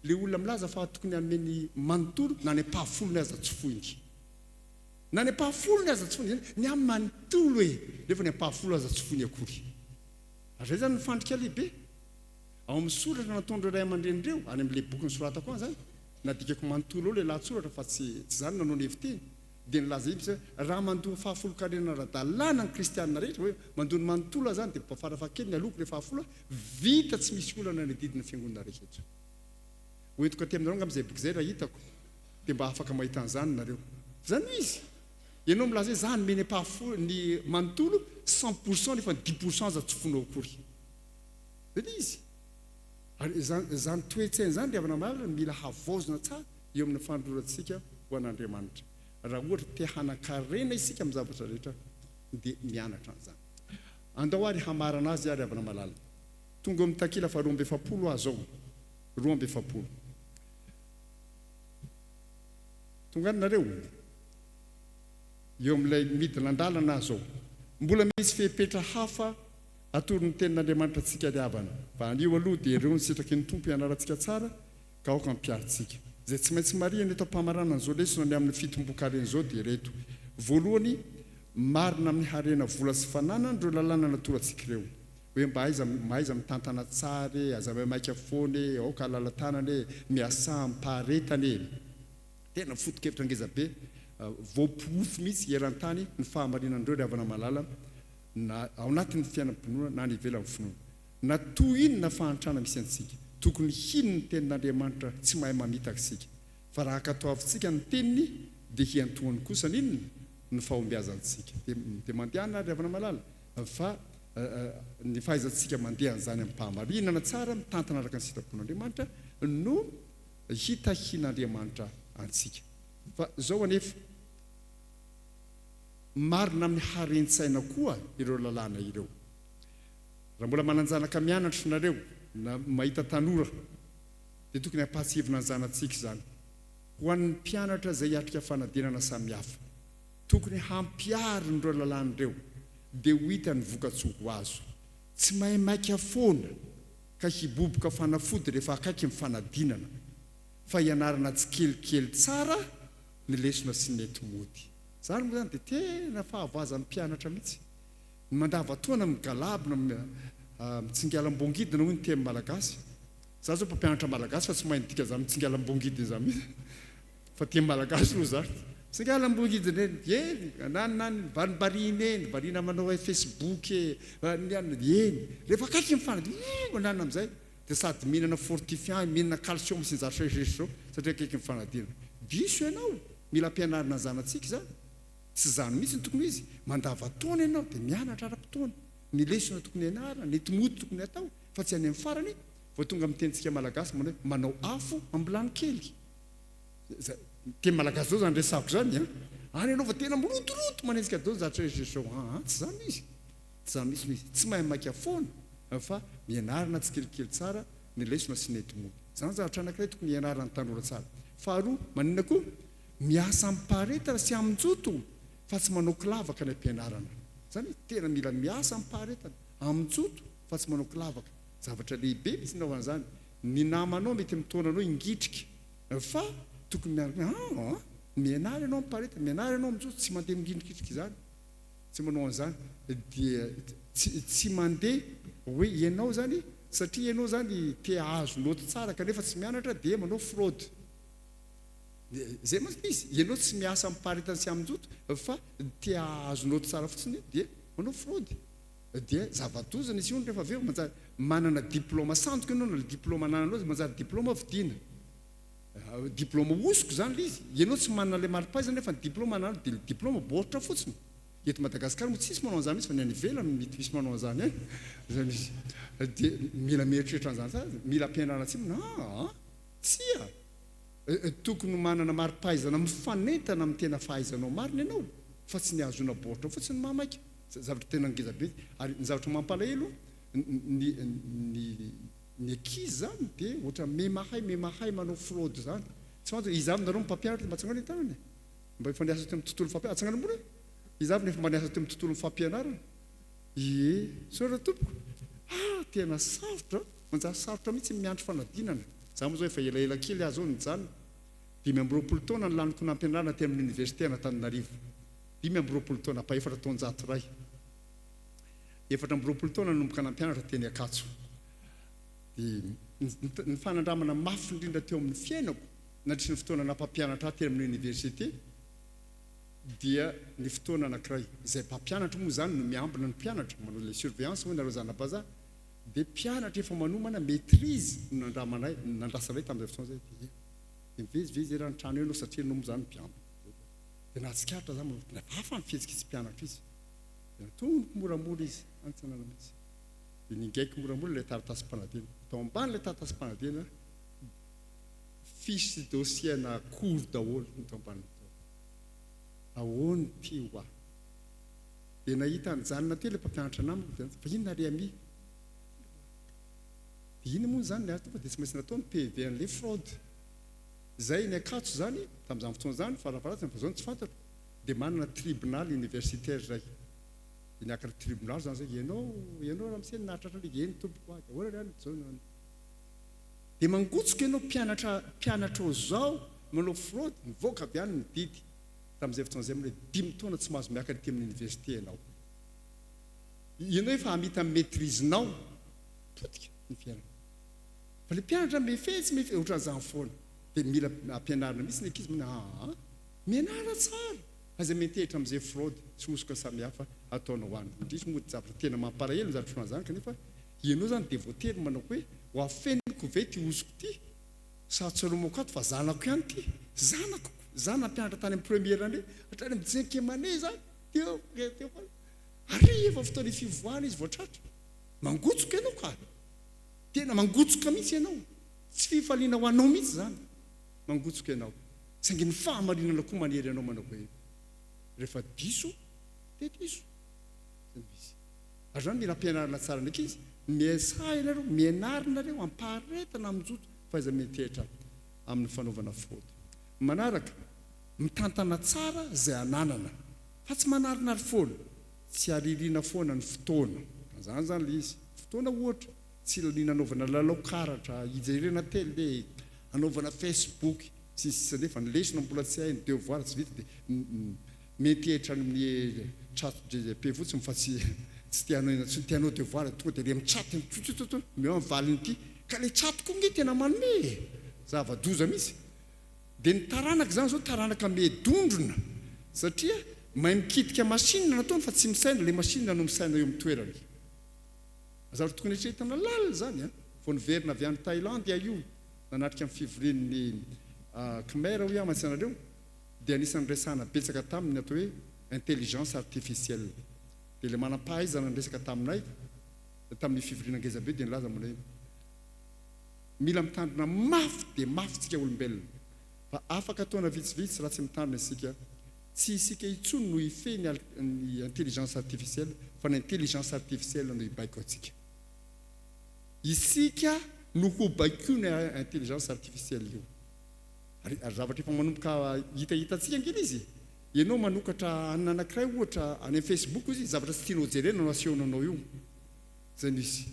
Ilay olona milaza fa tokony hanome ny manontolo na ny ampahafolony aza tsy foiny. Na ny ampahafolony aza tsy foiny. Ny ahy manontolo e! Nefa ny ampahafolo aza tsy foiny akory. Ary izay izany ny fandrika lehibe. Ao amin'ny soratra nataon'ireo ray aman-dreny ireo, any amin'ilay boky nosoratako any izany, nadikako manontolo ao ilay lahatsoratra fa tsy tsy izany no nanao ny heviteny, dia nilaza izy hoe raha mandoa fahafolon-karena ara-dalàna ny kristiana rehetra, hoe mandoa ny manontolo aho izany dia mba farafahakeliny aloako ilay fahafolo, vita tsy misy olana ny adidin'ny fiangonana rehetra. Ho entiko aty aminareo angamba izay boky izay raha hitako, dia mba afaka mahita an'izany nareo. Izany no izy. Ianao milaza hoe za hanome ny ampahafolo, ny manontolo, 100% nefa ny 10% aza tsy fonao akory. Izay ilay izy. Ary izany, izany toe-tsaina izany ry havana malala no mila havaozina tsara eo amin'ny fanolorantsika ho an'Andriamanitra. Raha ohatra te hanan-karena isika amin'ny zavatra rehetra dia mianatra an'izany. Andao ary hamarana azy ary havana malala. Tonga eo amin'ny takila faha 42 aho izao. 42. Tonga any nareo? Eo amin'ilay midina an-dalana aho izao. Mbola misy fepetra hafa atoron'ny Tenin'Andriamanitra antsika ry havana. Fa anio aloha dia ireo ny sitraky ny Tompo ianarantsika tsara ka aoka ampiharintsika. Izay tsy maintsy marihina eto am-pamaranana izao lesona ny amin'ny fitomboan-karena izao dia ireto. Voalohany, marina amin'ny harena vola sy fananana ireo lalàna natorantsika ireo. Hoe mba aiza mahaiza mitantana tsara e, aza maimaika foana e, aoka halala-tanana e, miasà amim-paharetana e. Tena foto-kevitra ngeza be, voaporofo mihitsy eran-tany ny fahamarinan'ireo ry havana malala na ao anatin'ny fiainam-pinoana na any ivelan'ny finoana. Na toy inona fahantrana misy antsika, tokony hino ny tenin'Andriamanitra tsy mahay mamitaka isika. Fa raha ankatoavintsika ny teniny dia hiantohany kosa ny inona? Ny fahombiazantsika. Dia dia mandehana ary ry havana malala fa ny fahaizantsika mandeha an'izany amim-pahamarinana tsara, mitantana araka ny sitrapon'Andriamanitra no hitahian'Andriamanitra antsika. Fa izao anefa, marina amin'ny haren-tsaina koa ireo lalàna ireo. Raha mbola manan-janaka mianatra nareo na mahita tanora dia tokony hampahatsiahivina ny zanatsika izany. Ho an'ny mpianatra izay hiatrika fanadinana samihafa, tokony hampiharina ireo lalàna ireo dia ho hita ny vokatsoa ho azo. Tsy maimaika foana ka hiboboka fanafody rehefa akaiky ny fanadinana fa hianarana tsikelikely tsara ny lesona sy ny enti-mody. Izany moa izany dia tena fahavoazan'ny mpianatra mihitsy. Ny mandavan-taona migalabona, mitsingalam-bongidina hoy ny teny malagasy. Za zao mpampianatra malagasy fa tsy mahay ny dikan'izany mitsingalam-bongidina izany mihitsy. Fa teny malagasy aloha izany. Mitsingalam-bongidina eny, eny, na any varimbariana eny, variana manao facebook e, ny anona, eny. Rehefa akaiky ny fanadinana, io mananona amin'izay, dia sady mihinana fortifiant, mihinana calcium sy ny zavatra rehetra izao, satria akaiky ny fanadinana. Diso ianao, mila ampianarina ny zanatsika izany. Tsy izany mihitsy no tokony ho izy. Mandava-taona ianao dia mianatra ara-potoana. Ny lesona tokony hianarana, ny enti-mody tokony hatao, fa tsy any amin'ny farany vao tonga amin'ny tenintsika malagasy manao hoe manao afo am-bilany kely. Teny malagasy daholo izany resahako izany an! Any ianao vao tena mirotoroto manenjika daholo zavatra rehetra izao. Aa, tsy izany no izy. Tsy izany mihitsy no izy. Tsy mahay maika foana fa mianarana tsikelikely tsara ny lesona sy ny enti-mody. Izany zavatra anankiray tokony hianaran'ny tanora tsara. Faharoa, maninona koa? Miasa amim-paharetana sy amin-joto fa tsy manao kilavaka any am-pianarana. Izany hoe tena mila miasa amim-paharetana, amin-joto fa tsy manao kilavaka. Zavatra lehibe mihitsy ny anaovana izany. Ny namanao mety mitaona anao hingitrika fa tokony miaraka hoe aa, mianara ianao amim-paharetana, mianara ianao amin-joto, tsy mandeha mingindrikitrika izany. Tsy manao an'izany dia tsy tsy mandeha hoe ianao izany satria ianao izany te hahazo naoty tsara kanefa tsy mianatra dia manao fraude. Zay mantsy ilay izy, ianao tsy miasa amim-paharetana sy amin-joto fa te hahazo naoty tsara fotsiny dia manao fraude. Dia zava-doza ny asehony rehefa avy eo, manjary manana diploma sandoka ianao na ilay diploma anananao aza manjary diploma vidiana. Diploma hosoka izany ilay izy, ianao tsy manana ilay mari-pahaizana nefa ny diploma anananao dia diploma baoritra fotsiny. Eto Madagasikara moa tsisy manao an'izany mihitsy fa ny any ivelany mety misy manao an'izany any. Izay misy. Dia mila mieritreritra an'izany tsara, mila ampianarana tsimona, aa tsia. Tokony ho manana mari-pahaizana mifanentana amin'ny tena fahaizanao marina ianao fa tsy ny hahazoana baoritra fotsiny no mahamaika. Zavatra tena ngeza be ary ny zavatra mampalahelo ny ny ny ankizy izany dia ohatran'ny me mahay me mahay manao fraude izany. Tsy fantatro hoe iza avy nareo no mpampianatra mba atsangano ny tanana e. Mba efa niasa teo amin'ny tontolon'ny fampianarana. Atsangano ambony e. Iza avy no efa mba niasa teo amin'ny tontolon'ny fampianarana? Ie. Misaotra tompoko. Ah, tena sarotra, manjary sarotra mihitsy ny miandry fanadinana. Za moa zao efa elaela kely aho zao nijanona. 25 taona ny laniko nampianarina teny amin'ny Université an'Antananarivo. 25 taona, ampahefatra taonjato iray. 24 taona nanomboka nampianatra teny Ankatso. Dia ny fanandramana mafy indrindra teo amin'ny fiainako nandritry ny fotoana naha-mpampianatra ahy teny amin'ny Université dia ny fotoana anankiray, izay mpampianatra moa izany no miambina ny mpianatra, manao ilay surveillance hoy nareo zana-bazaha, dia mpianatra efa manomana maitrise no nandramanay, nandrasanay tamin'izay fotoana izay, dia dia mivezivezy eran'ny trano eo ianao satria ianao moa izany mpiambina. Dia nahatsikaritra za manao, tena hafa ny fihetsik'itsy mpianatra izy. Dia natoniko moramora izy, any tsy nanana mihitsy. Dia ningaiko moramora ilay taratasim-panadinana. Tao ambanin'ilay taratasim-panadinana, fiche sy dossier ana cours daholo no tao ambanin'ny tao. Ahoana ity hoa? Dia nahita nijanona teo ilay mpampianatra namako dia fa inona ry ami? Dia inona moa izany ny azy tonga dia tsy maintsy natao ny PV an'ilay fraude. Izay ny Ankatso izany tamin'izany fotoana izany farafaharatsiny fa izao no tsy fantatro dia manana tribunal universitaire izay. Dia niakatra tribunal izany izay, ianao ianao ramose no nahatratra ilay, eny tompoko ahy, ahoana ry anona, izao no Dia mangotsoka ianao mpianatra mpianatrao zao manao fraude, mivoaka avy any ny didy tamin'izay fotoana izay amin'ilay dimy taona tsy mahazo miakatra ety amin'ny université ianao. Ianao efa hamita ny maitrise-nao, potika ny fiainana. Fa ilay mpianatra mifehy tsy mifehy ohatran'izany foana. Dia mila ampianarina mihitsy ny ankizy manao aa mianara tsara, aza miantehitra amin'izay fraude sy hosoka samihafa ataonao any. Indrisy moa zavatra tena mampalahelo ny zavatra ohatran'izany kanefa Ianao izany dia voatery manao hoe, ho afeniko ve ity hosoko ity sa tsaromako ato fa zanako ihany ity? Zanako, za nampianatra tany amin'ny première année hatrany amin'ny cinquième année za teo teo foana. Ary efa fotoana fivoahana izy vao tratra. Mangotsoka ianao ka! Tena mangotsoka mihitsy ianao. Tsy fifaliana ho anao mihitsy izany. Mangotsoka ianao. Saingy ny fahamarinana koa manery anao manao hoe, rehefa diso dia diso. Izay no izy. Ary izany mila ampianarina tsara ny ankizy, miezah ianareo, mianara nareo ampaharetana amin-joto fa aiza miantehitra amin'ny fanaovana fraude. Manaraka, mitantana tsara izay ananana fa tsy manarinary foana, tsy aririana foana ny fotoana, izany izany ilay izy, fotoana ohatra tsy laniana anaovana lalao karatra, hijerena tele, anaovana facebook, sy ny sisa nefa ny lesona mbola tsy hay, ny devoir tsy vita dia Miantehitra any amin'ny chat GGP fotsiny fa tsy tsy te hanao inona intsony, te hanao devoir tonga dia le mi-chat tsotsotsotso omeo ny valiny ity, ka le chat koa nge tena manome e! Zava-doza mihitsy. Dia ny taranaka izany izao taranaka miedondrona satria mahay mikitika machine nataony fa tsy misaina, le machine no misaina eo amin'ny toerany. Zavatra tokony eritreretina lalina izany an! Vao niverina avy any Thaïlande aho io nanatrika ny fivorian'ny Khmer hoy aho mantsy anareo, dia anisan'ny niresahana betsaka taminy ny atao hoe intelligence artificielle. Dia ilay manam-pahaizana niresaka taminay tamin'ny fivoriana ngezabe dia nilaza moa hoe mila mitandrina mafy dia mafy tsika olombelona fa afaka taona vitsivitsy raha tsy mitandrina isika tsy isika intsony no hifehy ny ny intelligence artificielle fa ny intelligence artificielle no hibaiko antsika. Isika no ho baikoina intelligence artificielle io. Ary ary zavatra efa manomboka hitahitantsika ange ilay izy e! Ianao manokatra hanina anankiray ohatra any amin'ny Facebook izy, zavatra tsy tianao jerena no asehony anao io. Izay no izy.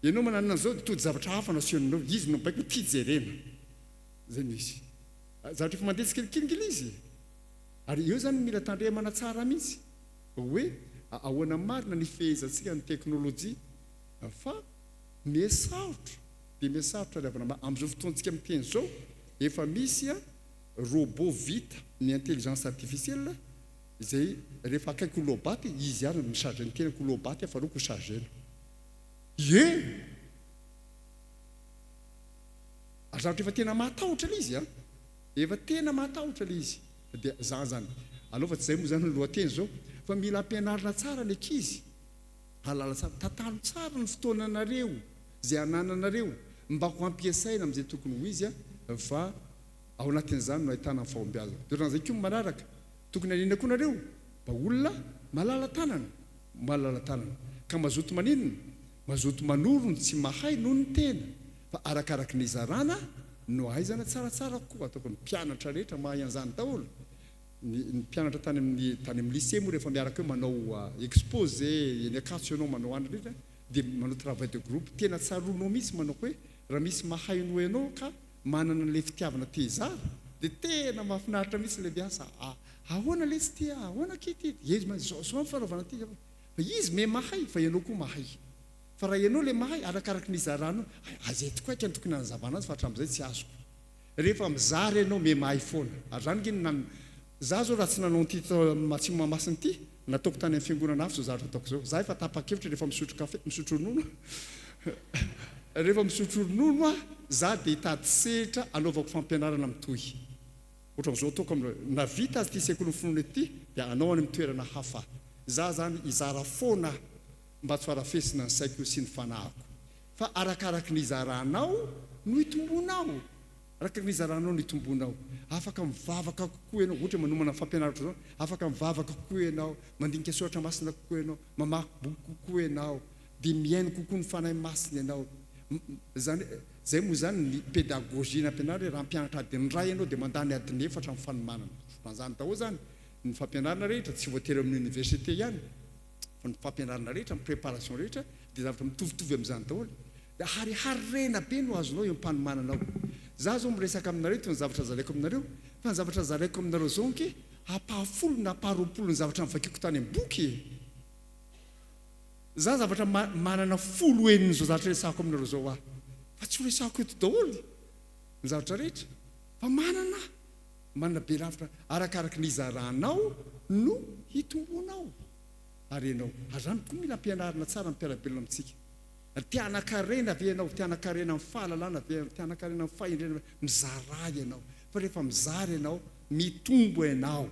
Ianao mananona an'izao dia tody zavatra hafa no asehony anao, izy no mibaiko hoe ity jerena. Izay no izy. Zavatra efa mandeha tsikelikely ange ilay izy e! Ary eo izany mila tandremana tsara mihitsy hoe ahoana marina ny hifehezantsika ny teknolojia fa miha-sarotra. dia mihasarotra ry havana mba amin'izao fotoantsika miteny izao efa misy robot vita ny intelligence artificielle izay rehefa akaiky ho loabaty izy ihany no mi-charger ny tenako ho loabaty aho fa aleoko ho charger-na ie ary zavatra efa tena mahatahotra ilay izy an efa tena mahatahotra ilay izy dia zany zany aleo fa tsy izay moa izany ny lohateny izao fa mila ampianarina tsara ny ankizy Hahalala tsara. Tantano tsara ny fotoananareo izay anananareo mba ho ampiasaina amin'izay tokony ho izy fa ao anatin'izany no ahitana ny fahombiazana. Dia ohatran'izay koa ny manaraka. Tokony hanina koa nareo mba olona malala-tanana. Malala-tanana. Ka mazoto maninona? Mazoto manoro ny tsy mahay noho ny tena. Fa arakaraky ny izarana no ahaizana tsaratsara kokoa. Ataoko ny mpianatra rehetra mahay an'izany daholo. Ny mpianatra tany amin'ny tany amin'ny lycée moa rehefa miaraka eo manao exposé eny Ankatso ianao manao any rehetra dia manao travail de groupe tena tsaroanao mihitsy manao hoe Raha misy mahay noho ianao ka manana an'ilay fitiavana te hizara dia tena mahafinaritra mihitsy ilay miasa a! Ahoana letsy ity a! Ahoana akia ity? Dia izy mantsy izao izao ny fanaovana an'ity fa izy me mahay fa ianao koa mahay. Fa raha ianao ilay mahay arakaraky ny izaranao, hay izay tokoa aika no tokony hanazavana azy fa hatramin'izay tsy azoko. Rehefa mizara ianao me mahay foana. Ary izany ange no nan, za zao raha tsy nanao an'ity tao Atsimo Mahamasina ity, nataoko tany amin'ny fiangonana hafa izao zavatra ataoko izao. Za efa tapa-kevitra rehefa misotro kafe, misotro ronono rehefa misotro ronono aho, za dia hitady sehatra hanaovako fampianarana mitohy. Ohatran'izao ataoko aminareo, na vita aza ity sekolin'ny finoana ity dia hanao any amin'ny toerana hafa. Za zany hizara foana aho mba tsy ho arafesina ny saiko sy ny fanahiko. Fa arakaraky ny izaranao no itombonao. Arakaraky ny izaranao no itombonao. Afaka mivavaka kokoa ianao, ohatra hoe manomana fampianarana ohatr'izao, afaka mivavaka kokoa ianao, mandinika soratra masina kokoa ianao, mamaky boky kokoa ianao, dia mihaino kokoa ny Fanahy Masina ianao. Izany hoe, izay moa izany ny pédagogie nampianarina hoe raha hampianatra adiny iray ianao dia mandany adiny efatra amin'ny fanomanana. Ohatran'izany daholo izany ny fampianarana rehetra, tsy voatery ao amin'ny université ihany. Fa ny fampianarana rehetra, ny préparation rehetra dia zavatra mitovitovy amin'izany daholo. Dia hariharena be no azonao eo am-panomanana ao. Za zao miresaka aminareo eto ny zavatra zaraiko aminareo, fa ny zavatra zaraiko aminareo zao ange ampahafolo na ampaharoapolo ny zavatra novakiako tany amin'ny boky e! Za zavatra manana folo henin'izao zavatra resahako aminareo zao aho. Fa tsy ho resahako eto daholo ny zavatra rehetra fa manana aho. Manana be lavitra arakaraky ny izaranao no hitomboanao harenao. Ary izany koa mila ampianarina tsara ny mpiara-belona amintsika. Ary te hanan-karena ve ianao? Te hanan-karena amin'ny fahalalana ve ianao? Te hanan-karena amin'ny fahendrena ve? Mizarà ianao. Fa rehefa mizara ianao, mitombo ianao.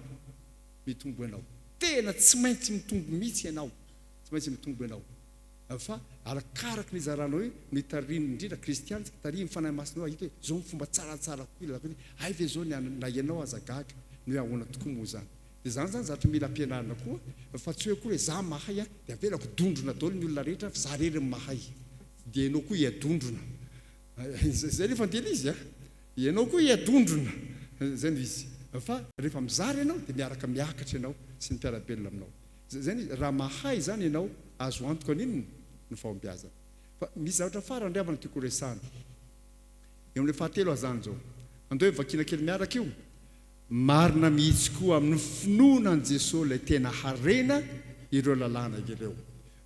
Mitombo ianao. Tena tsy maintsy mitombo mihitsy ianao. Tsy maintsy mitombo ianao. Fa arakaraky ny izaranao io no itarihiny indrindra kristiana tsika tarihin'ny fanahy masina io ahita hoe zao ny fomba tsaratsara kokoa ilazako hoe hay ve zao ny any na ianao aza gaga ny hoe ahoana tokoa moa izany dia zany zany zavatra mila ampianarina koa fa tsy hoe akory hoe za mahay an dia avelako dondrona daholo ny olona rehetra fa za rery no mahay dia ianao koa hiadondrona zay nefa andeha ilay izy an ianao koa hiadondrona zay no izy fa rehefa mizara ianao dia miaraka miakatra ianao sy ny mpiara-belona aminao. Zay ny raha mahay izany ianao azo antoka n'inona ny fahombiazana. Fa misy zavatra farany ry havana tiako horesahana. Eo amin'ilay fahatelo aho izany izao. Andao vakiana kely miaraka io. Marina mihitsy koa amin'ny finoana an'i Jesoa ilay tena harena ireo lalàna ireo.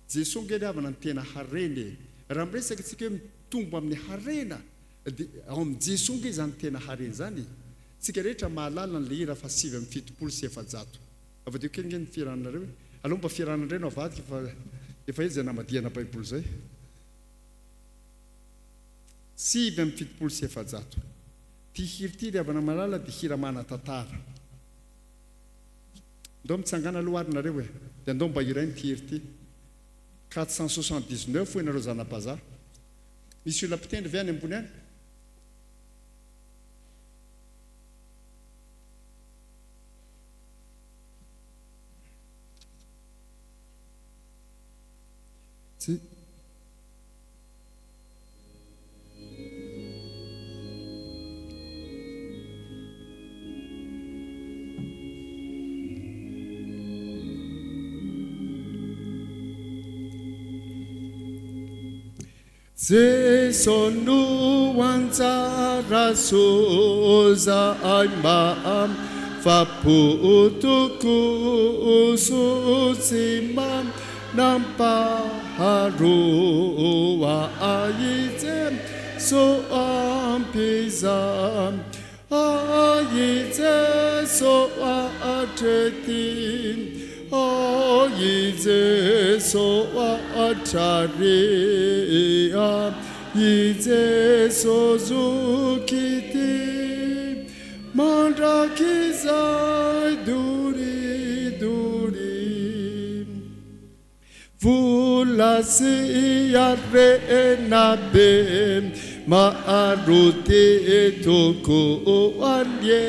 Jesoa ange ry havana ny tena harena e. Raha miresaka isika hoe mitombo amin'ny harena dia ao amin'i Jesoa ange izany tena harena izany e. Tsika rehetra mahalala an'ilay hira faha 479. Avadiho kely nge ny fihiranareo e. Aleo mba fihirana indray no avadika fa efa ela izay namadihana baiboly izay. 479. Ity hira ity ry havana malala dia hira manan-tantara. Ndao mitsangana aloha ary nareo e. Dia andao mba hiraina ity hira ity. 479 hoy nareo zana-bazaha. Misy olona mpitendry ve any ambony any? Tsy. Jeso no anjara soa zahay mahafapo tokoa soa tsy manam-paharoa ahy Jeso ampiza ahy Jeso hatrety ahy Jeso hatrary ahy Jeso zokity mandrakizay doria doria. Vola sy harena be maro dia tokoa anie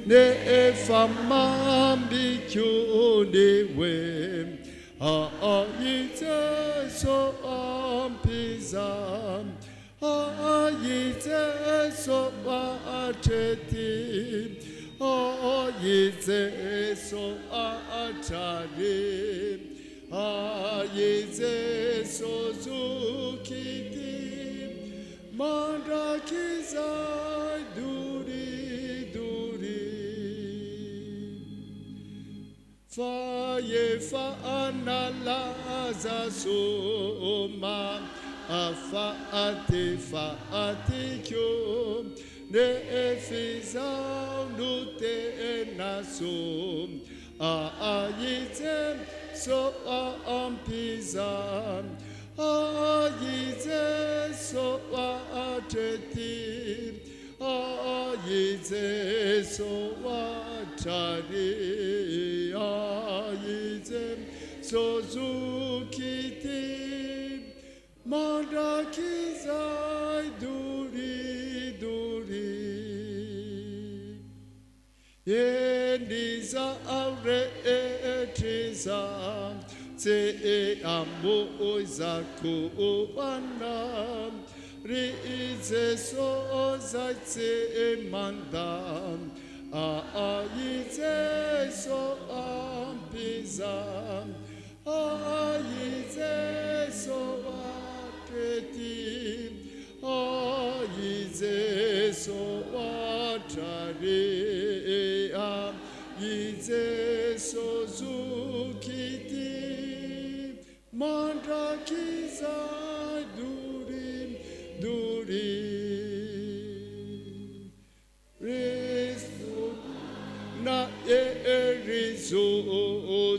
nefa mamiko ny hoe ahy Jeso ampiza ahy Jeso hatrety ahy Jeso hatrary ahy Jeso zoky ty. Mandrakizay doria doria. Fa efa nalaza soma afaty fatiko Nefa izao no tena soa Ahy Jeso ampiza Ahy Jeso hatrety Ahy Jeso hatrany Ahy Jeso zoky ity Mandrakizay doria doria. Eny izaho rehetra izaho tsy amoizako anao ry Jeso zay tsy manda ahy Jeso ampiza ahy Jeso hatrety Ahy Jeso hatrany Ahy Jeso zoky ity Mandrakizay doria doria Rizo na e rizo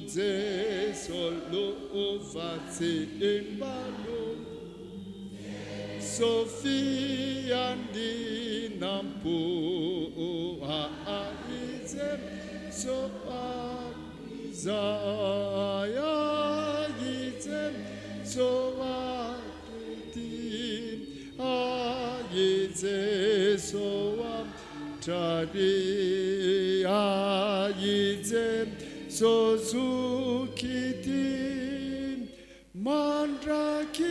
Jeso lova tsy mba Sofia ny nampo ahy Jeso Zay ahy Jeso aty ahy Jeso hatrany ahy Jeso zoky ity mandrakizay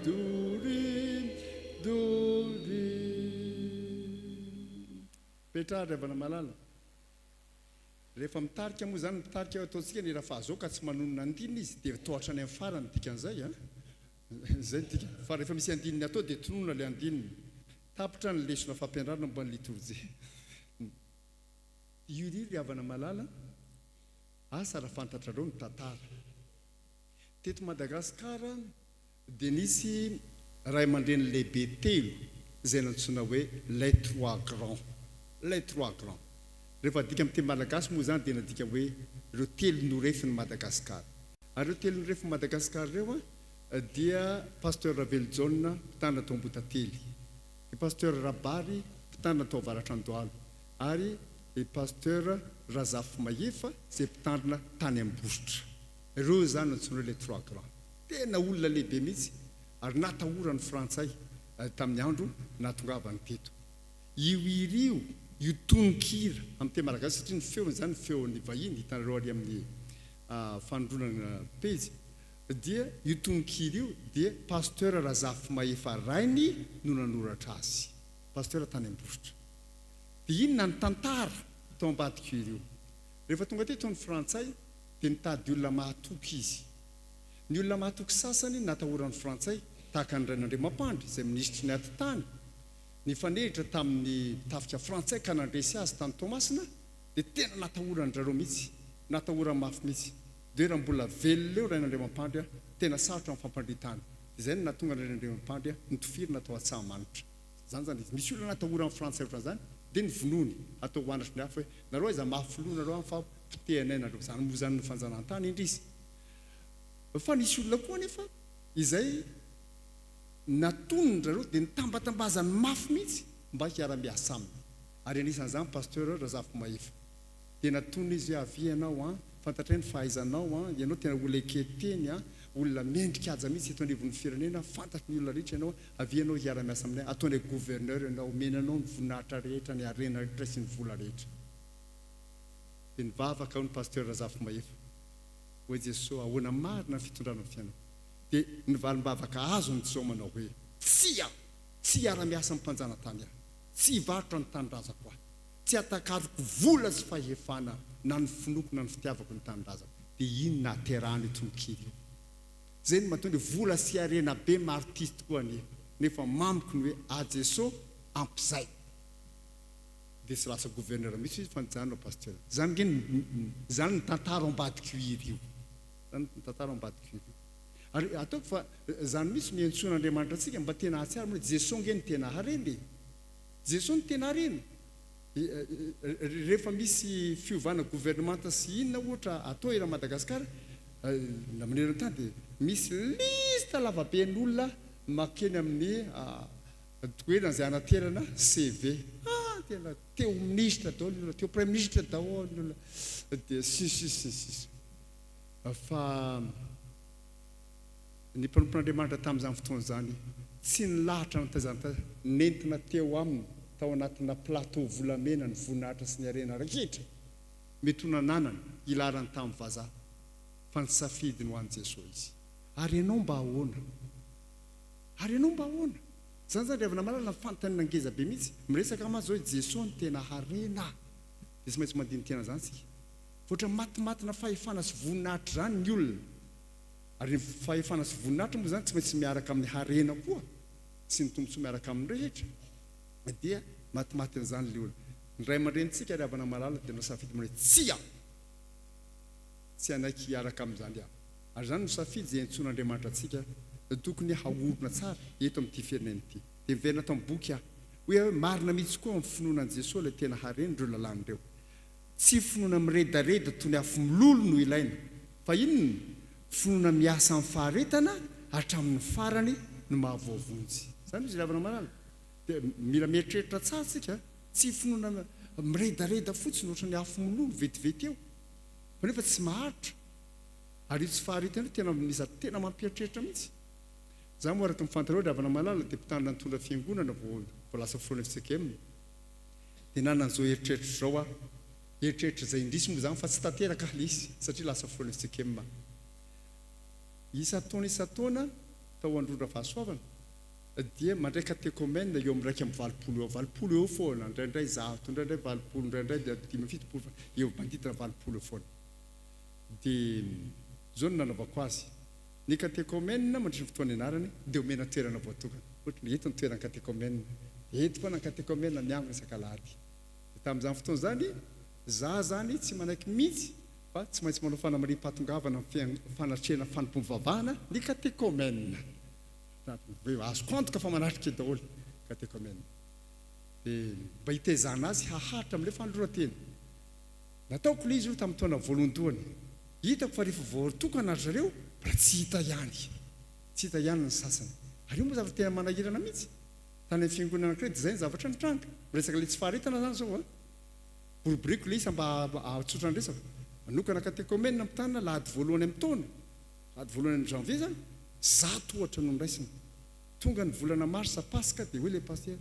doria doria. Petraha ry havana malala. Rehefa mitarika moa izany, mitarika ataontsika ny hira fahazoa ka tsy manonona andininy izy dia toa hatrany amin'ny farany ny dikan'izay an! Izay ny dikany. Fa rehefa misy andininy atao dia tononina ilay andininy. Tapitra ny lesona fampianarana momba ny litorjia. Io ry havana malala, asa raha fantatrareo ny tantara. Teto Madagasikara dia nisy ray aman-dreny lehibe telo izay nantsoina hoe les trois grands, les trois grands. Rehefa adika amin'ny teny malagasy moa izany dia nadika hoe ireo telo norefin'i Madagasikara. Ary ireo telo norefin'i Madagasikara ireo dia Pasteur Ravelojaona mpitandrina tao Ambohitately, i Pasteur Rabary mpitandrina tao Avaratr'Andohalo ary i Pasteur Razafimahefa izay mpitandrina tany Ambositra. Ireo izany no antsoina hoe les trois grands. Tena olona lehibe mihitsy ary natahoran'ny frantsay tamin'ny andro nahatongavany teto. Io hira io, io tononkira amin'ny teny malagasy satria ny feony izany feon'ny vahiny, hitanareo ary amin'ny fanondronana pejy, dia io tononkira io dia Pasteur Razafimahefa rainy no nanoratra azy. Pasteur tany Ambositra. Dia inona ny tantara tao ambadik'io hira io? Rehefa tonga teto ny frantsay dia nitady olona mahatoky izy. Ny olona mahatoky sasany natahoran'ny Frantsay, tahaka an'i Rainandriamampandry, izay minisitry ny atitany, nifanehitra tamin'ny tafika frantsay ka nandresy azy tany Toamasina, dia tena natahoran-dry zareo mihitsy, natahorany mafy mihitsy. Dia hoe raha mbola velona eo Rainandriamampandry, tena sarotra ny fampandrian-tany. Dia izay no nahatonga an-dRainandriamampandry notifirina tao Antsahamanitra. Izany izany izy. Misy olona natahoran'ny Frantsay ohatran'izany, dia novonoiny, atao ho anatry ny hafa hoe, nareo aiza mafy loha nareo any fa potehanay nareo. Izany moa izany no fanjanahantany indrisy. Fa nisy olona koa anefa izay natoniny zareo dia nitambatambazany mafy mihitsy mba hiara-miasa aminy. Ary anisan'izany Pasteur Razafimahefa. Dia natoniny izy hoe avia ianao an, fantatray ny fahaizanao an, ianao tena olona eken-teny an, olona mendrika haja mihitsy eto anivon'ny firenena, fantatry ny olona rehetra ianao, avia ianao hiara-miasa aminay, ataonay gouverneur ianao, omena anao ny voninahitra rehetra, ny harena rehetra sy ny vola rehetra. Dia nivavaka hono Pasteur Razafimahefa. Hoy Jesoa, ahoana marina ny fitondrana ny fiainako? Dia ny valim-bavaka azony Jesoa manao hoe, Tsia! Tsy hiara-miasa amin'ny mpanjanatany aho. Tsy hivarotra ny tanindrazako aho. Tsy hatakariko vola sy fahefana na ny finoako na ny fitiavako ny tanindrazako. Dia iny nahaterahana io tononkira io. Izay no mahatonga hoe vola sy harena be maro tia tokoa anie. Nefa mamiko ny hoe a Jeso ampy zay. Dia tsy lasa gouverneur mihitsy izy fa nijanona pasteur. Zany nge zany ny tantara ao ambadik'io hira io. Zany ny tantara ao ambadik'io hira io. Ary ataoko fa zany mihitsy no iantsoan'Andriamanitra antsika mba tena hahatsiaro hoe Jeso nge no tena harena e. Jeso no tena harena. Rehefa misy fiovana gouvernemanta sy inona ohatra atao eran'i Madagasikara na maneran-tany dia misy liste lavaben'olona makeny amin'ny toerana izay anaterana CV. Ah tena te ho minisitra daholo ny olona, te ho praiminisitra daholo ny olona dia sy ny sisa sy ny sisa. Fa ny mpanompon'Andriamanitra tamin'izany fotoana izany tsy nilahatra na taiza na taiza, nentina teo aminy tao anatina plateau volamena ny voninahitra sy ny harena rehetra mety ho nananany hilaharany tamin'ny vazaha, fa nisafidy ny ho an'i Jesoa izy. Ary ianao mba ahoana? Ary ianao mba ahoana? Izany izany ry havana malala ny fanontaniana ngeza be mihitsy. Miresaka mantsy izao hoe Jesoa no tena harena. Dia tsy maintsy mandini-tena izany isika. Fa ohatran'ny matimatina fahefana sy voninahitra izany ny olona. Ary ny fahefana sy voninahitra moa izany tsy maintsy miaraka amin'ny harena koa sy ny tombontsoa miaraka aminy rehetra. Dia matimatin'izany ilay olona. Ny ray aman-drenintsika ry havana malala dia nasafidy manao hoe tsia! Tsy hanaiky hiaraka amin'izany aho. Ary izany no safidy izay iantsoan'Andriamanitra antsika tokony haorina tsara eto amin'ity firenena ity. Dia miverina ato amin'ny boky aho. Hoy aho hoe marina mihitsy koa amin'ny finoana an'i Jesoa ilay tena harena ireo lalàna ireo. Tsy finoana miredareda toy ny afo milolo no ilaina, fa inona? Finoana miasa amin'ny faharetana hatramin'ny farany no mahavoavonjy. Izany hoy izy ry havana malala. Dia mila mieritreritra tsara isika, tsy finoana miredareda fotsiny ohatran'ny afo milolo vetivety eo, fa nefa tsy maharitra. Ary io tsy faharetana io tena miza tena mampieritreritra mihitsy. Za moa araka ny fantareo ry havana malala dia mpitandrina nitondra fiangonana vao vao lasa filohan'ny FCKM. Dia nanana an'izao eritreritra izao aho. Eritreritra izay indrisy moa izany fa tsy tanteraka ilay izy satria lasa filohan'ny FCKM aho. Isan-taona isan-taona tao Androndra Fahasoavana dia mandray katekomena eo amin'ny 81 eo, 80 eo foana, indraindray 100, indraindray 80, indraindray dia 75 fa eo manodidina 80 eo foana. Dia izao no nanaovako azy, ny katekomena mandritra ny fotoana ianarany dia omena toerana voatokana. Ohatra hoe eto ny toeran'ny katekomena, dia eto foana ny katekomena miangona isak'alahady. Dia tamin'izany fotoana izany, za izany tsy manaiky mihitsy fa tsy maintsy manao fanamariam-pahatongavana amin'ny fanatrehana fanompoam-pivavahana ny katekomena. Hoe azoko antoka fa manatrika daholo ny katekomena. Dia mba hitezana azy haharitra amin'ilay fanoloran-tena. Nataoko ilay izy aloha tamin'ny taona voalohandohany. Hitako fa rehefa voatokana ry zareo, mbola tsy hita ihany. Tsy hita ihany ny sasany. Ary io moa zavatra tena manahirana mihitsy. Tany amin'ny fiangonana anankiray dia izay ny zavatra nitranga. Miresaka ilay tsy faharetana izany izao an. Boriboriko ilay izy mba hahatsotra ny resako. Manokana katekomena mpitana alahady voalohany amin'ny taona. Alahady voalohany amin'ny janvier izany, 100 ohatra no noraisina. Tonga ny volana marsa, paska, dia hoy ilay pasitera,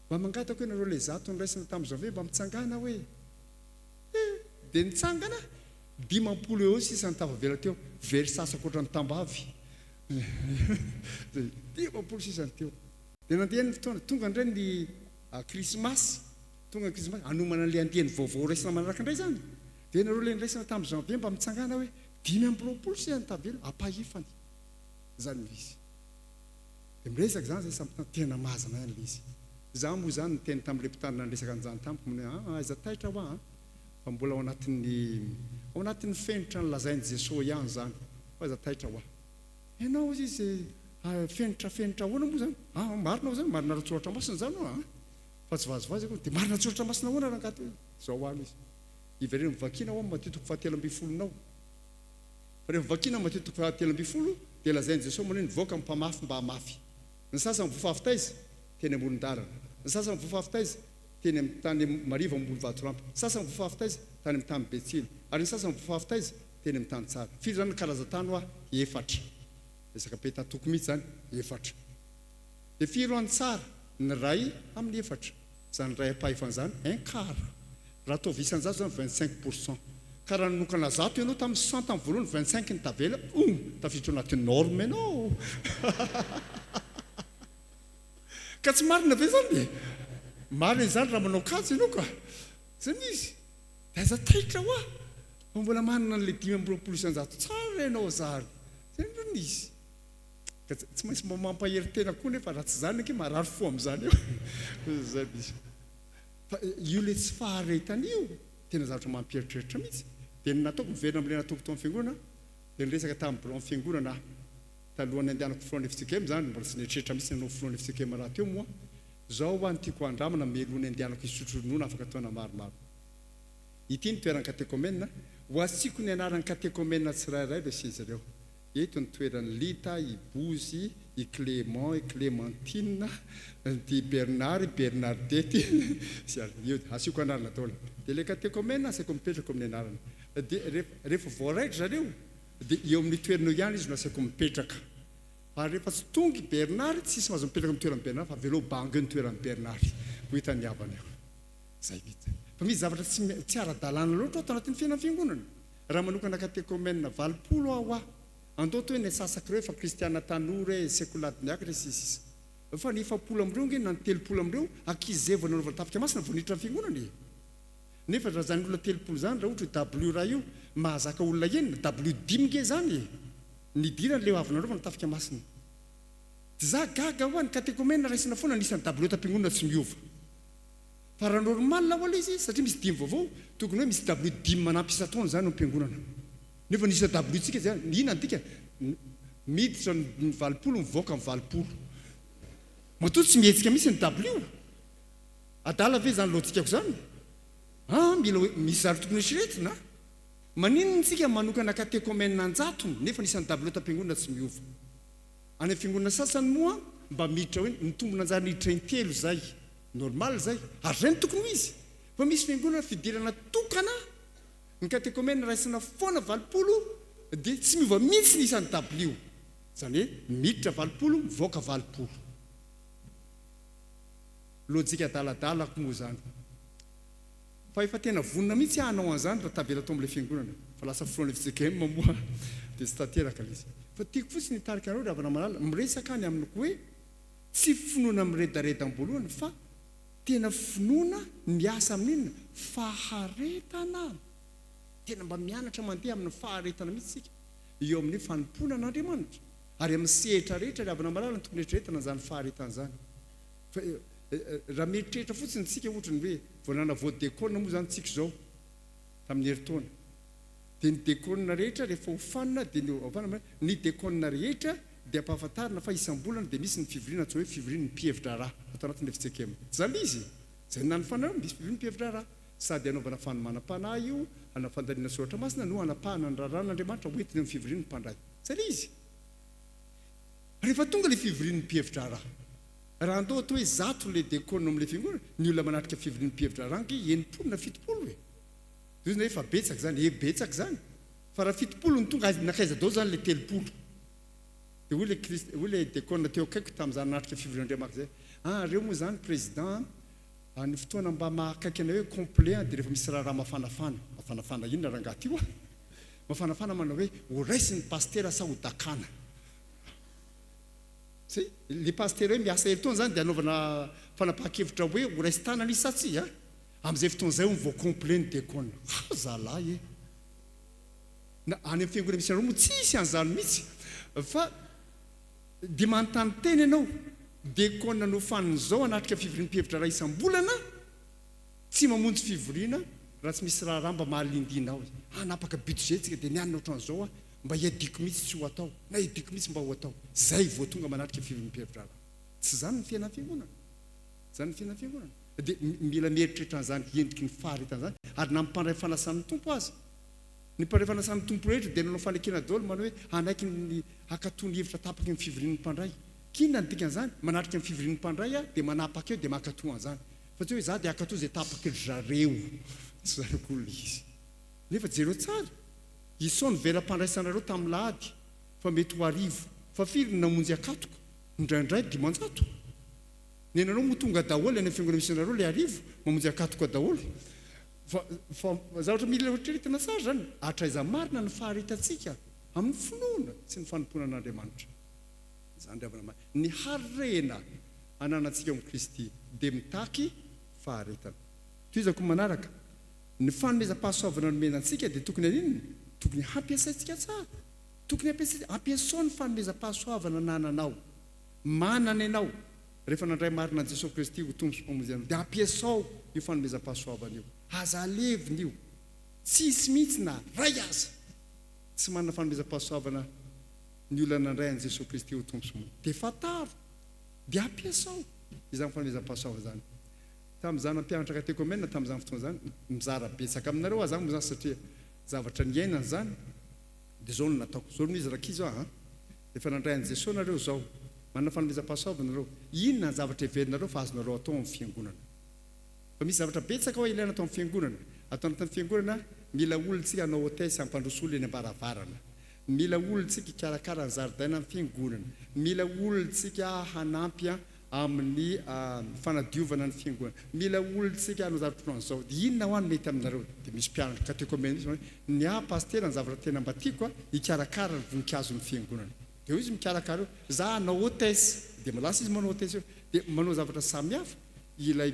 mba mangataka hoe nareo ilay 100 noraisina tamin'ny janvier mba mitsangàna hoe. Eh! Dia nitsangana, 50 eo eo sisa ny tafavela teo, very sasa ankoatra ny tambavy. 50 sisa ny teo. Dia nandeha ny fotoana, tonga indray ny krismasy, tonga ny krismasy, hanomana an'ilay andiany vaovao raisina manaraka indray izany. Dia nareo ilay noraisina tamin'ny janvier mba mitsangàna hoe, 25 sisa ny tavela, ampahefany izany ilay izy. Dia miresaka izany izay samy mpitandrina, tena mazana ihany ilay izy. Izaho moa izany niteny tamin'ilay mpitandrina niresaka an'izany tamiko moa hoe, aa aiza taitra hoa an, fa mbola ao anatin'ny ao anatin'ny fenitra nolazain'i Jesoa ihany izany, fa aiza taitra hoa. Ianao hozy izy, fenitra fenitra ahoana moa izany? Aa marina hoa izany, marina ara-tsoratra masina izany hoa an, fa tsy vazivazy akory. Dia marina an-tsoratra masina ahoana rangahy ty? Izao hoa ilay izy. Ivereno vakiana hoa Matio toko fahatelo ambin'ny folonao. Fa rehefa vakiana Matio toko fahatelo ambin'ny folo dia lazain'i Jesoa manao hoe nivoaka ny mpamafy mba hamafy. Ny sasany voa avy taiza? Teny amoron-dalana. Ny sasany voa avy taiza? Teny amin'ny tany marivo ambony vatolampy. Ny sasany voa avy taiza? Tany amin'ny tany be tsilo. Ary ny sasany voa avy taiza? Teny amin'ny tany tsara. Firy izany ny karazan-tany hoa? Efatra. Resaka petatoko mihitsy izany. Efatra. Dia firy hoa ny tsara? Ny iray amin'ny efatra. Izany iray ampahefany izany, un quart. Raha ataovy isan-jato izany, 25 pour cent. Ka raha nanokana 100 ianao tamin'ny 100 tamin'ny voalohany, 25 ny tavela, hum, tafiditra ao anatin'ny norme ianao. Ka tsy marina ve izany e? Marina izany raha manao kajy ianao ka. Izay no izy. Dia aza taitra hoa fa mbola manana an'ilay 25% tsara ianao zany. Izay no izy. Ka tsy maintsy mba mampahery tena koa nefa raha tsy izany ange marary fo amin'izany eo. Izay misy. Fa io ilay tsy faharetana io tena zavatra mampieritreritra mihitsy. Dia ny nataoko miverina amin'ilay nataoko tao amin'ny fiangonana dia niresaka tamin'ny biraon'ny fiangonana aho. Talohan'ny handehanako filohan'ny fjkm izany, mbola tsy nieritreritra mihitsy ny hanao filohan'ny fjkm rahateo moa. Izao hoa no tiako handramana mialoha ny handehanako hisotro ronono afaka taona maromaro. Ity ny toeran'ny katekomena, ho asiako ny anaran'ny katekomena tsirairay ireo seza ireo. Eto ny toeran'i Lita, i Bozy, i Clément, i Clémentine, i Bernard, i Bernardette, sy ary. Io asiako anarana daholo. Dia ilay katekomena asaiko mipetraka eo amin'ny anarana. Dia rehefa rehefa voaraitra zareo dia eo amin'io toerana io ihany izy no asaiko mipetraka. Fa rehefa tsy tonga i Bernard, tsisy mahazo mipetraka amin'ny toeran'i Bernard fa avelao banga eo ny toeran'i Bernard. Ho hitan'ny havana eo. Zay mihitsy. Fa misy zavatra tsy tsy ara-dalàna loatra ato anatin'ny fiainan'ny fiangonana. Raha manokana katekomena 80 aho hoa, andao atao hoe ny antsasak'ireo efa kristiana tanora e, sekoly ady miakatra e, sy ny sisa. Fa ny 40 amin'ireo ange na ny 30 amin'ireo ankizy izay vao nanaovana tafika masina vao niditra ny fiangonana e. Nefa raha izany olona 30 izany raha ohatra io W iray io mahazaka olona enina, W dimy nge izany e. Nidirany ilay avy nanaovana tafika masina. Dia za gaga hoa, ny katekomena raisina foana ny isan'ny W ato am-piangonana tsy miova. Fa raha normal ho'a ilay izy, satria misy dimy vaovao, tokony hoe misy W dimy manampy isan-taona izany ao am-piangonana. Nefa ny isa W-ntsika izay, inona ny dikany? Miditra ny 80, mivoaka ny 80. Matoa tsy mihetsika mihitsy ny W. Adala ve izany lojikako izany? An, mila hoe misy zavatra tokony hoeritreretina. Maninona isika manokana katekomena an-jatony nefa ny isan'ny W ato am-piangonana tsy miova? Any amin'ny fiangonana sasany moa mba miditra hoe ny tombon'anjara niditra intelo izay. Normal izay. Ary izay no tokony ho izy. Fa misy fiangonana fidirana tokana, ny katekomena raisina foana 80 dia tsy miova mihitsy ny isan'ny dabilio. Izany hoe miditra 80, mivoaka 80. Lojika adaladalako moa izany. Fa efa tena vonona mihitsy aho hanao an'izany raha tavela tao amin'ilay fiangonana. Fa lasa filohan'ny fjkm moa dia tsy tanteraka ilay izy. Fa tiako fotsiny hitarika anareo ry havana malala, miresaka any amiko hoe tsy finoana miredareda am-boalohany fa tena finoana miasa amin'inona? Faharetana. Tena mba mianatra mandeha amin'ny faharetana mihitsy isika eo amin'ny fanompoana an'Andriamanitra. Ary amin'ny sehatra rehetra ry havana malala no tokony eritreretana an'izany faharetana izany. Fa raha mieritreritra fotsiny isika ohatra ny hoe vao nanavao dekona moa izany tsika izao tamin'ny herintaona. Dia ny dekona rehetra rehefa hofanina dia ny hofanina ny dekona rehetra dia ampahafantarina fa isam-bolana dia misy ny fivoriana antsoina hoe fivorian'ny mpihevi-draharaha ato anatin'ny fjkm. Tsy izany ilay izy? Izay nanofanana eo misy fivorian'ny mpihevi-draharaha. Sady hanaovana fanomanam-panahy io, hanao fandalinana soratra masina no hanapahana ny raharahan'Andriamanitra hoentina eo amin'ny fivorian'ny mpandray. Izay ilay izy. Rehefa tonga ilay fivorian'ny mpihevi-draharaha, raha andao atao hoe 100 ilay dekona ao amin'ilay fiangonana, ny olona manatrika fivorian'ny mpihevi-draharaha ange 60 na 70 e! Zao izy efa betsaka izany, e betsaka izany! Fa raha 70 no tonga, aiza nankaiza daholo izany ilay 30? Dia hoy ilay Krist, hoy ilay dekona teo akaikiko tamin'izaho nanatrika fivorian-dRemaka izay, ah, reo moa izany président an, ny fotoana mba maha akaiky anay hoe complet an, dia rehefa misy raharaha mafanafana. Mafanafana inona rangahy ty oa? Mafanafana manao hoe ho raisin'ny pasitera sa ho dakana? Zay, le pasitera hoe miasa herintaona zany dia anaovana fanapahan-kevitra hoe ho raisin-tanana izy sa tsia? Amin'izay fotoana izay hono vao complet ny dekona. Ha zalahy e! Na any amin'ny fiangonana misy anareo moa tsisy an'izany mihitsy fa dia manontany tena ianao, dekona nofanin'izao hanatrika fivorian'ny mpihevi-draharaha isam-bolana, tsy mamonjy fivoriana raha tsy misy raharaha mba mahalindina ao. Hanapaka budget tsika dia ny anona ohatran'izao aho mba hiadiako mihitsy tsy ho atao na hiadiako mihitsy mba ho atao. Zay vao tonga manatrika fivorian'ny mpihevi-draharaha. Tsy izany ny fiainan'ny fiangonana. Izany ny fiainan'ny fiangonana. Dia mila mieritreritra an'izany endriky ny faharetana izany ary na ny mpandray fanasan'ny Tompo aza. Ny mpandray fanasan'ny Tompo rehetra dia nanao fanekena daholo manao hoe hanaiky ny hankatò ny hevitra tapaky ny fivorian'ny mpandray. K'inona ny dikan'izany? Manatrika ny fivorian'ny mpandray aho dia manapaka eo dia mankatò an'izany. Fa tsy hoe izaho dia hankatò izay tapaky ry zareo. Tsy izany akory ilay izy. Nefa jereo tsara, isao ny velam-pandraisanareo tamin'ny lahady fa mety ho 1000. Fa firy no namonjy akatoka? Indraindray 500. Nenareo moa tonga daholo any amin'ny fiangonana misy anareo ilay 1000, mamonjy akatoka daholo. Fa fa zavatra mila eritreretina tsara izany, hatraiza marina ny faharetantsika amin'ny finoana sy ny fanompoana an'Andriamanitra. Izany ry havana malala. Ny harena ananantsika ao amin'i Kristy dia mitaky faharetana. Tohizako ny manaraka, ny fanomezam-pahasoavana nomena antsika dia tokony haninona? Tokony hampiasaintsika tsara. Tokony ampiasaintsika, ampiasao ny fanomezam-pahasoavana anananao. Manana ianao, rehefa nandray marina an'i Jesoa Kristy ho Tompo sy Mpamonjy anao, dia ampiasao io fanomezam-pahasoavana io. Aza alevina io. Tsy hisy mihitsy na iray aza tsy manana fanomezam-pahasoavana ny olona nandray an'i Jesoa Kristy ho Tompo sy Mpamonjy. Dia fantaro, dia ampiasao izany fanomezam-pahasoavana izany. Tamin'izaho nampianatra katekomena tamin'izany fotoana izany, mizara betsaka aminareo aho izany moa izany satria zavatra niainana izany, dia izao no nataoko. Izao no izy rankizy hoa an! Efa nandray an'i Jesoa nareo izao, manana fanomezam-pahasoavana nareo, inona ny zavatra heverinareo fa azonareo atao amin'ny fiangonana? Fa misy zavatra betsaka hoa ilaina ato amin'ny fiangonana. Ato anatin'ny fiangonana, mila olona tsika hanao hotesse hampandroso olona eny am-baravarana. Mila olona tsika hikarakara ny zaridaina amin'ny fiangonana. Mila olona tsika hanampy amin'ny fanadiovana ny fiangonana. Mila olona tsika hanao zavatra ohatran'izao. Dia inona hoa no mety aminareo? Dia misy mpianatra katekomena mihitsy manao hoe, ny ahy pasitera ny zavatra tena mba tiako a, hikarakara ny voninkazon'ny fiangonana. Dia eo izy mikarakara eo. Za hanao hotesse. Dia lasa izy manao hotesse eo. Dia manao zavatra samihafa ilay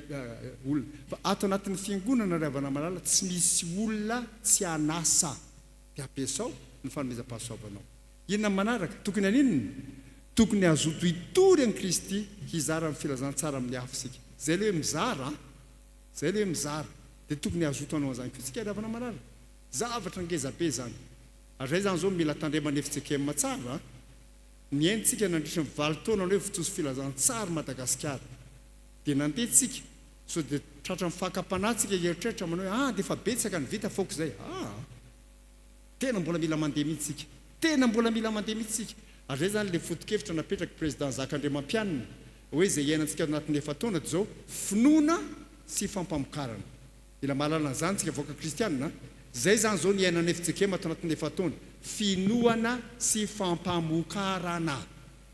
olona. Fa ato anatin'ny fiangonana ry havana malala tsy misy olona tsy an'asa. Dia ampiasao ny fanomezam-pahasoavanao. Inona ny manaraka? Tokony haninona? Tokony hazoto hitory an'i Kristy, hizara ny filazantsara amin'ny hafa isika. Izay ilay hoe mizara an! Izay ilay hoe mizara. Dia tokony hazoto hanao an'izany koa isika ry havana malala. Zavatra ngeza be izany. Ary izay izany izao mila tandreman'ny fjkm tsara an! Niaintsika nandritra ny valo taona ny hoe votsoso filazantsara Madagasikara. Dia nandeha tsika, sao dia tratran'ny fakam-panahy tsika hieritreritra manao hoe ah dia efa betsaka ny vita f'aoka izay. Ah! Tena mbola mila mandeha mihitsy tsika. Tena mbola mila mandeha mihitsy tsika. Ary izay izany ilay foto-kevitra napetrak'i Président Zaka Andriamampianina hoe izay iainantsika ao anatin'ny efa-taona dia izao, finoana sy fampamokarana. Mila mahalala an'izany tsika vahoaka kristianina a! Izay izany izao ny iainan'ny fjkm ato anatin'ny efa-taona, finoana sy fampamokarana.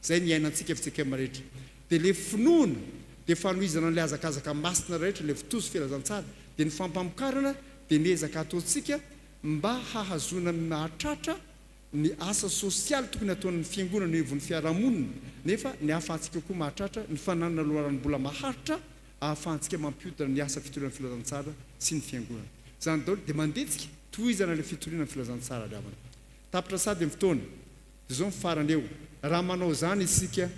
Izay ny iainantsika fjkm rehetra. Dia ilay finoana dia fanohizana an'ilay hazakazaka masina rehetra, ilay fitozo filazantsara. Dia ny fampamokarana dia ny ezaka ataontsika mba hahazoana mahatratra ny asa sosialy tokony hataon'ny fiangonana eo ivon'ny fiarahamonina, nefa ny ahafahantsika koa mahatratra ny fananana loharanom-bola maharitra ahafahantsika mampihodina ny asa fitoriana ny filazantsara sy ny fiangonana. Izany daholo dia mandetsika tohizana ilay fitoriana ny filazantsara ry havana. Tapitra sady ny fotoana. Dia izao ny farany eo, raha manao izany isika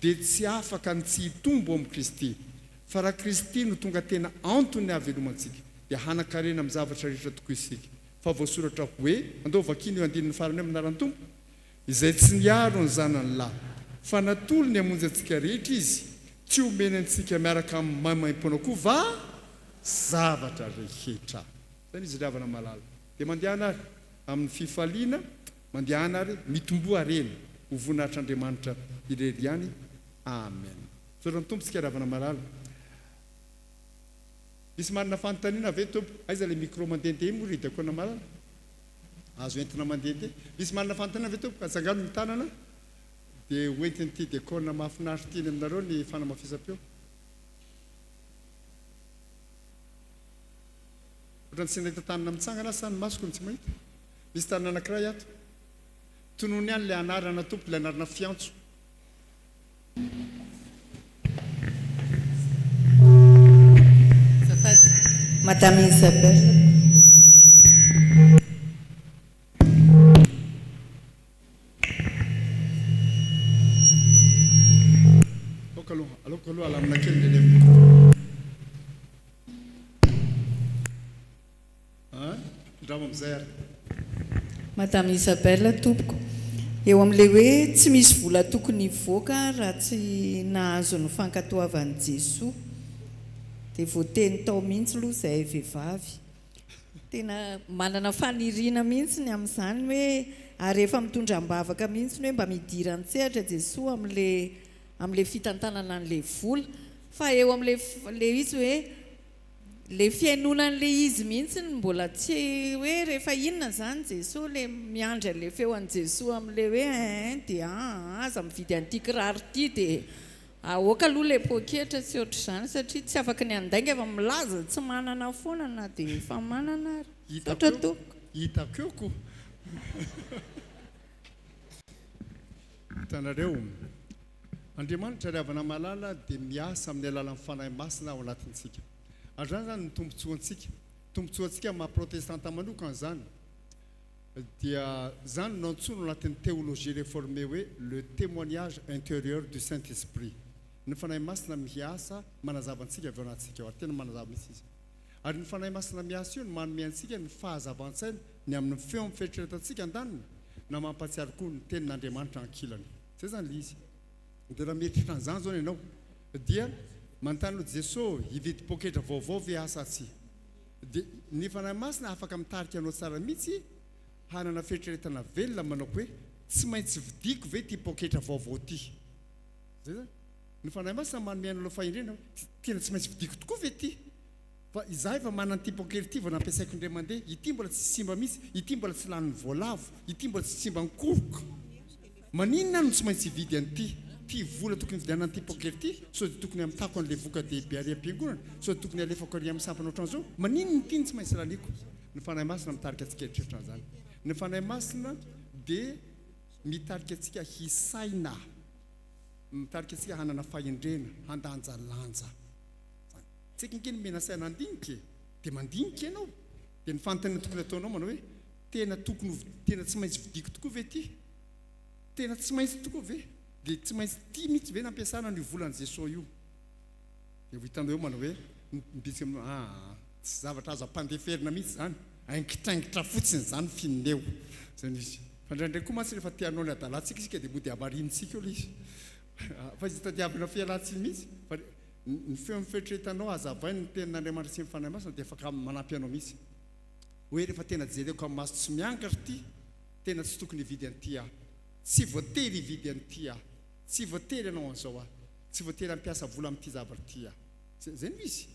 dia tsy afaka ny tsy hitombo ao amin'i Kristy. Fa raha Kristy no tonga tena anton'ny hahavelomantsika dia hanan-karena amin'ny zavatra rehetra tokoa isika. Fa voasoratra hoe, andao vakiana io andininy farany io amin'ny anaran'ny Tompo, Izay tsy niaro ny Zanany lahy, fa natolony hamonjy antsika rehetra Izy, tsy homeny antsika miaraka aminy maimaimpoana koa va zavatra rehetra? Izay no izy ry havana malala. Dia mandehana ary amin'ny fifaliana, mandehana ary mitomboa harena, ho voninahitr'Andriamanitra irery ihany. Amen. Misaotra ny Tompo tsika ry havana malala. Misy manana fanontaniana ve tompoko? Aiza ilay micro mandehandeha moa ry Diakona malala? Azo entina mandehandeha. Misy manana fanontaniana ve tompoko? Atsangano ny tanana dia ho entin'ity diakona mahafinaritra ity eny aminareo ny fanamafisam-peo. Ohatran'ny tsy nahita tanana mitsangana aho sa ny masoko no tsy mahita? Misy tanana anankiray ato. Tonony ihany ilay anarana tompoko, ilay anarana fiantso. Azafady. Madame Isabelle. Aoka aloha, aleoko aloha alamina kely ny lelefoko. An? Andramo amin'izay ary. Madame Isabelle tompoko, eo amin'ilay hoe tsy misy vola tokony hivoaka raha tsy nahazo ny fankatoavan'i Jesoa dia voateny tao mihitsy aloha izahay vehivavy. Tena manana faniriana mihitsy ny amin'izany hoe ary efa mitondra am-bavaka mihitsy ny hoe mba midira an-tsehatra Jesoa amin'ilay amin'ilay fitantanana an'ilay vola fa eo amin'ilay ilay izy hoe Le fihainoana an'le izy mihitsy no mbola tsy hoe rehefa inona zany Jesoa le miandry an'le feo an'i Jesoa amle hoe ein de aa aza mividy an'ity kiraro ity de aoka aloha le poketra sy ohatr'izany satria tsy afaky ny handainga fa milaza tsy manana foana na de efa manana ary. Hitako Misaotra eo, tompoko. hitako eo ko. Hitanareo, Andriamanitra ry havana malala dia miasa amin'ny alalan'ny Fanahy Masina ao anatintsika. Ary izany izany no tombontsoantsika. Tombontsoantsika amin'ny maha protestanta manokana izany. Dia izany no antsoina ao anatin'ny théologie réformée hoe le témoignage intérieur du Saint Esprit. Ny Fanahy Masina miasa manazava antsika avy ao anatintsika ao ary tena manazava mihitsy izy. Ary ny Fanahy Masina miasa io no manome antsika ny fahazavan-tsaina ny amin'ny feo amin'ny fieritreretantsika andaniny na mampahatsiaro koa ny tenin'Andriamanitra ankilany. Izay izany ilay izy. Dia raha mieritreritra an'izany izao ianao dia manontany aloha Jeso hividy poketra vaovao ve aho sa tsia? Dia ny Fanahy Masina afaka mitarika anao tsara mihitsy hanana fieritreretana velona manao hoe tsy maintsy vidiako ve ity poketra vaovao ity? Izay izany. Ny Fanahy Masina manome anao ilay fahendrena hoe tena tsy maintsy vidiako tokoa ve ity? Fa izaho efa manana ity poketra ity vao nampiasaiko indray mandeha, ity mbola tsy simba mihitsy, ity mbola tsy lanin'ny voalavo, ity mbola tsy simba an-koroka. Maninona aho no tsy maintsy hividy an'ity? Ity vola tokony hividianana an'ity poketra ity, sao dia tokony hamitako an'ilay voka-dehibe ary am-piangonana, sao dia tokony halefako ary amin'ny sampana ohatran'izao? Maninona ity no tsy maintsy laniako? Ny Fanahy Masina mitarika antsika hieritreritra an'izany. Ny Fanahy Masina dia mitarika antsika hisaina, mitarika antsika hanana fahendrena, handanjalanja. Izany. Tsika ange nomena saina handinika e! Dia mandinika ianao. Dia ny fanontaniana tokony hataonao manao hoe, tena tokony ho, tena tsy maintsy vidiako tokoa ve ity? Tena tsy maintsy tokoa ve? Dia tsy maintsy ity mihitsy ve nampiasana an'io volan'i Jesoa io? Dia ho hitanao eo manao hoe, mibitsika aminao, aa, tsy zavatra azo ampandeferina mihitsy izany, aingitraingitra fotsiny izany fineo. Izay no izy. Fa indraindray koa mantsy rehefa te hanao ny hadalantsika isika dia mody hamarinintsika eo ilay izy. Fa izy tadiavina fialantsiny mihitsy. Fa ny feon'ny fieritreretanao hazavain'ny tenin'Andriamanitra sy ny Fanahy Masina dia afaka manampy anao mihitsy. Hoe rehefa tena jereko amin'ny maso tsy miangatra ity, tena tsy tokony hividy an'ity aho. Tsy voatery hividy an'ity aho. Tsy voatery hanao an'izao aho. Tsy voatery hampiasa vola amin'ity zavatra ity aho. Zay, zay no izy.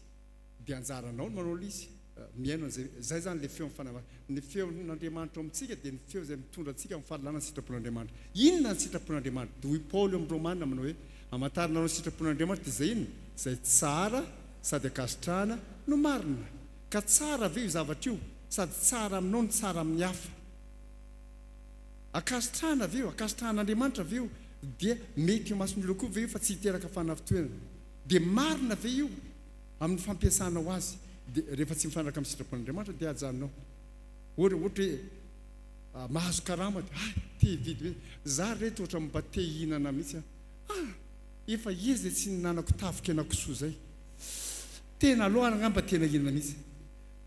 Dia anjaranao ny manao ilay izy. Mihaino an'izay. Izay izany ilay feon'ny Fanahy Masina. Ny feon'Andriamanitra ao amintsika dia ny feo izay mitondra antsika amin'ny fahalalana ny sitrapon'Andriamanitra. Inona ny sitrapon'Andriamanitra? Dia hoy Paoly ao amin'ny Romana manao hoe, Hamantarinareo ny sitrapon'Andriamanitra dia izay inona? Izay tsara sady ankasitrahana no marina. Ka tsara ve io zavatra io? Sady tsara aminao no tsara amin'ny hafa. Ankasitrahana ve io? Ankasitrahan'Andriamanitra ve io? Dia mety eo imason'ny olona koa ve io fa tsy hiteraka fanafintohinana? Dia marina ve io amin'ny fampiasanao azy? Dia rehefa tsy mifanaraka amin'ny sitrapon'Andriamanitra dia ajanonao. Ohatra ohatra hoe mahazo karama dia hay te hividy mihitsy. Za ry reto ohatra mba te hihinana mihitsy aho. Ah! Efa ela izay tsy nihinanako tavin-kenakisoa izay. Tena aleo ary angamba tena hihinana mihitsy.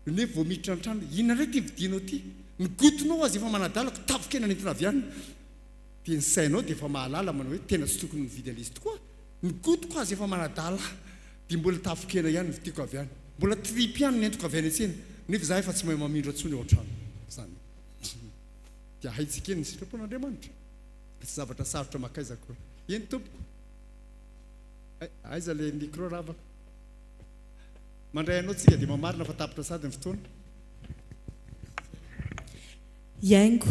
Nefa vao miditra an-trano, inona indray ity vidianao ity? Ny goût-nao aza efa manadala ko tavin-kena nentina avy any. Dia ny sainao dia efa mahalala manao hoe tena tsy tokony nividy an'izy tokoa. Ny goût-ko aza efa manadala ahy dia mbola tavin-kena ihany no vidiako avy any. Mbola tripy ihany no nentiko avy any an-tsena nefa izaho efa tsy mahay mamindra intsony ao an-trano. Izany dia haintsika eny ny sitrapon'Andriamanitra. Tsy zavatra sarotra mankaiza akory. Eny tompoko. Aiza ilay micro ravaka? Mandray anao tsika dia mamarina fa tapitra sady ny fotoana. Hiaingo.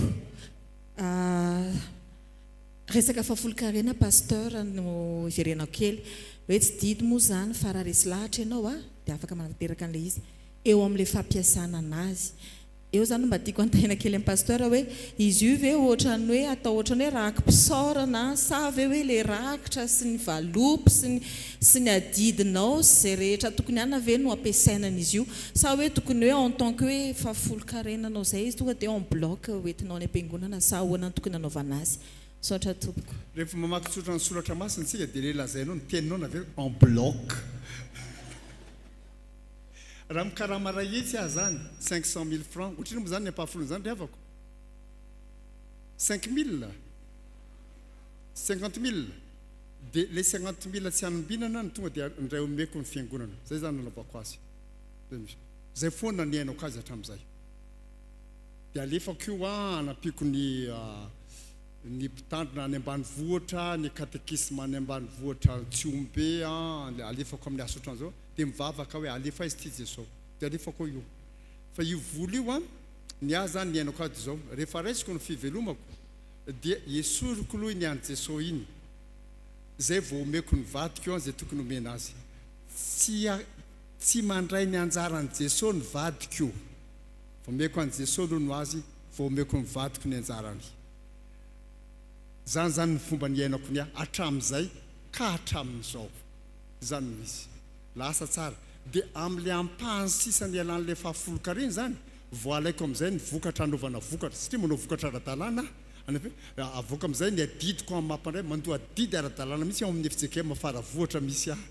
Resaka fahafolonkarena Pasteur no hiverenako kely. Hoe tsy didy moa izany fa raha resy lahatra ianao dia afaka manatanteraka an'ilay izy eo amin'ilay fampiasana anazy. Eo izany no mba tiako hanontaniana kely an'i Pasteur hoe izy io ve ohatran'ny hoe atao ohatran'ny hoe raki-pisaorana sa ve hoe ilay rakitra sy ny valopy sy ny sy ny adidinao sy izay rehetra tokony hanana ve no ampiasaina an'izy io sa hoe tokony hoe en tant que hoe efa folon-karenanao izay izy tonga dia en bloc hoentinao any am-piangonana sa ahoana no tokony hanaovana azy? Misaotra tompoko. Rehefa mamaky tsotra ny soratra masina isika dia ilay lazainao ny teninao naveriko en bloc. Raha mikarama iray hetsy aho zany, 500 mille francs, ohatrinona moa zany ny ampahafolony zany ry havako? 5000? 50 mille? Dia ilay 50 mille tsy anombinana no tonga dia indray omeko ny fiangonana. Zay zany nanaovako azy. Zay mihitsy. Zay foana niainako azy hatramin'izay. Dia alefako io an, anampiako ny ny mpitandrina any ambanivohitra, ny katekisma any ambanivohitra Tsihombe an, alefako amin'ny asa ohatran'izao. Dia mivavaka hoe alefa aiza ity Jeso? Dia alefako ao io. Fa io vola io an, ny ahy zany ny iainako azy dia izao, rehefa raisiko ny fivelomako dia esoriko aloha iny an'i Jeso iny, izay vao omeko ny vadiko an izay tokony omena azy. Tsy tsy mandray ny anjaran'i Jeso ny vadiko. Omeko an'i Jeso aloha no azy vao omeko ny vadiko ny anjarany. Izany zany ny fomba niainako ny ahy hatramin'izay ka hatramin'izao. Izany no izy. Lasa tsara. Dia amin'ilay ampahany sisa nialan'ilay fahafolonkarena izany Vao alaiko amin'izay ny vokatra hanaovana vokatra, satria manao vokatra ara-dalàna aho, anefa avoaka amin'izay ny adidiko amin'ny maha mpandray, mandoa adidy ara-dalàna mihitsy ao amin'ny fjkm Faravohitra misy ahy.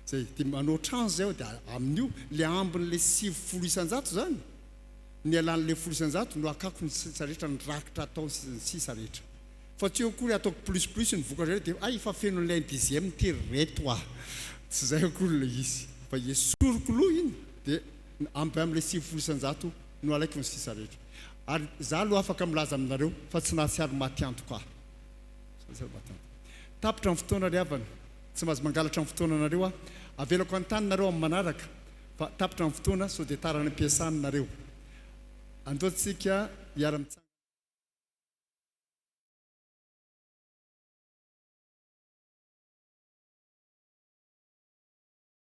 Izay, dia manao trano izay aho dia amin'io, ilay ambin'ilay 90% izany, ny ialan'ilay 10% no hakako ny sisa rehetra, ny rakitra atao sy ny sisa rehetra. Fa tsy eo akory ataoko plus plus ny vokatra rehetra dia hay efa feno an'ilay un dixième ity ry reto ah! Tsy izay akory ilay izy fa esoriko loha iny dia ampy amin'ilay 90% no alaiko ny sisa rehetra. Ary za aloha afaka milaza aminareo fa tsy nahatsiaro maty antoka aho. Tsy nahatsiaro maty antoka. Tapitra ny fotoana ry havana. Tsy mahazo mangalatra ny fotoananareo aho. Avelako hanontany nareo amin'ny manaraka fa tapitra ny fotoana sao dia tara any am-piasana nareo. Andao tsika hiara-mitsangana.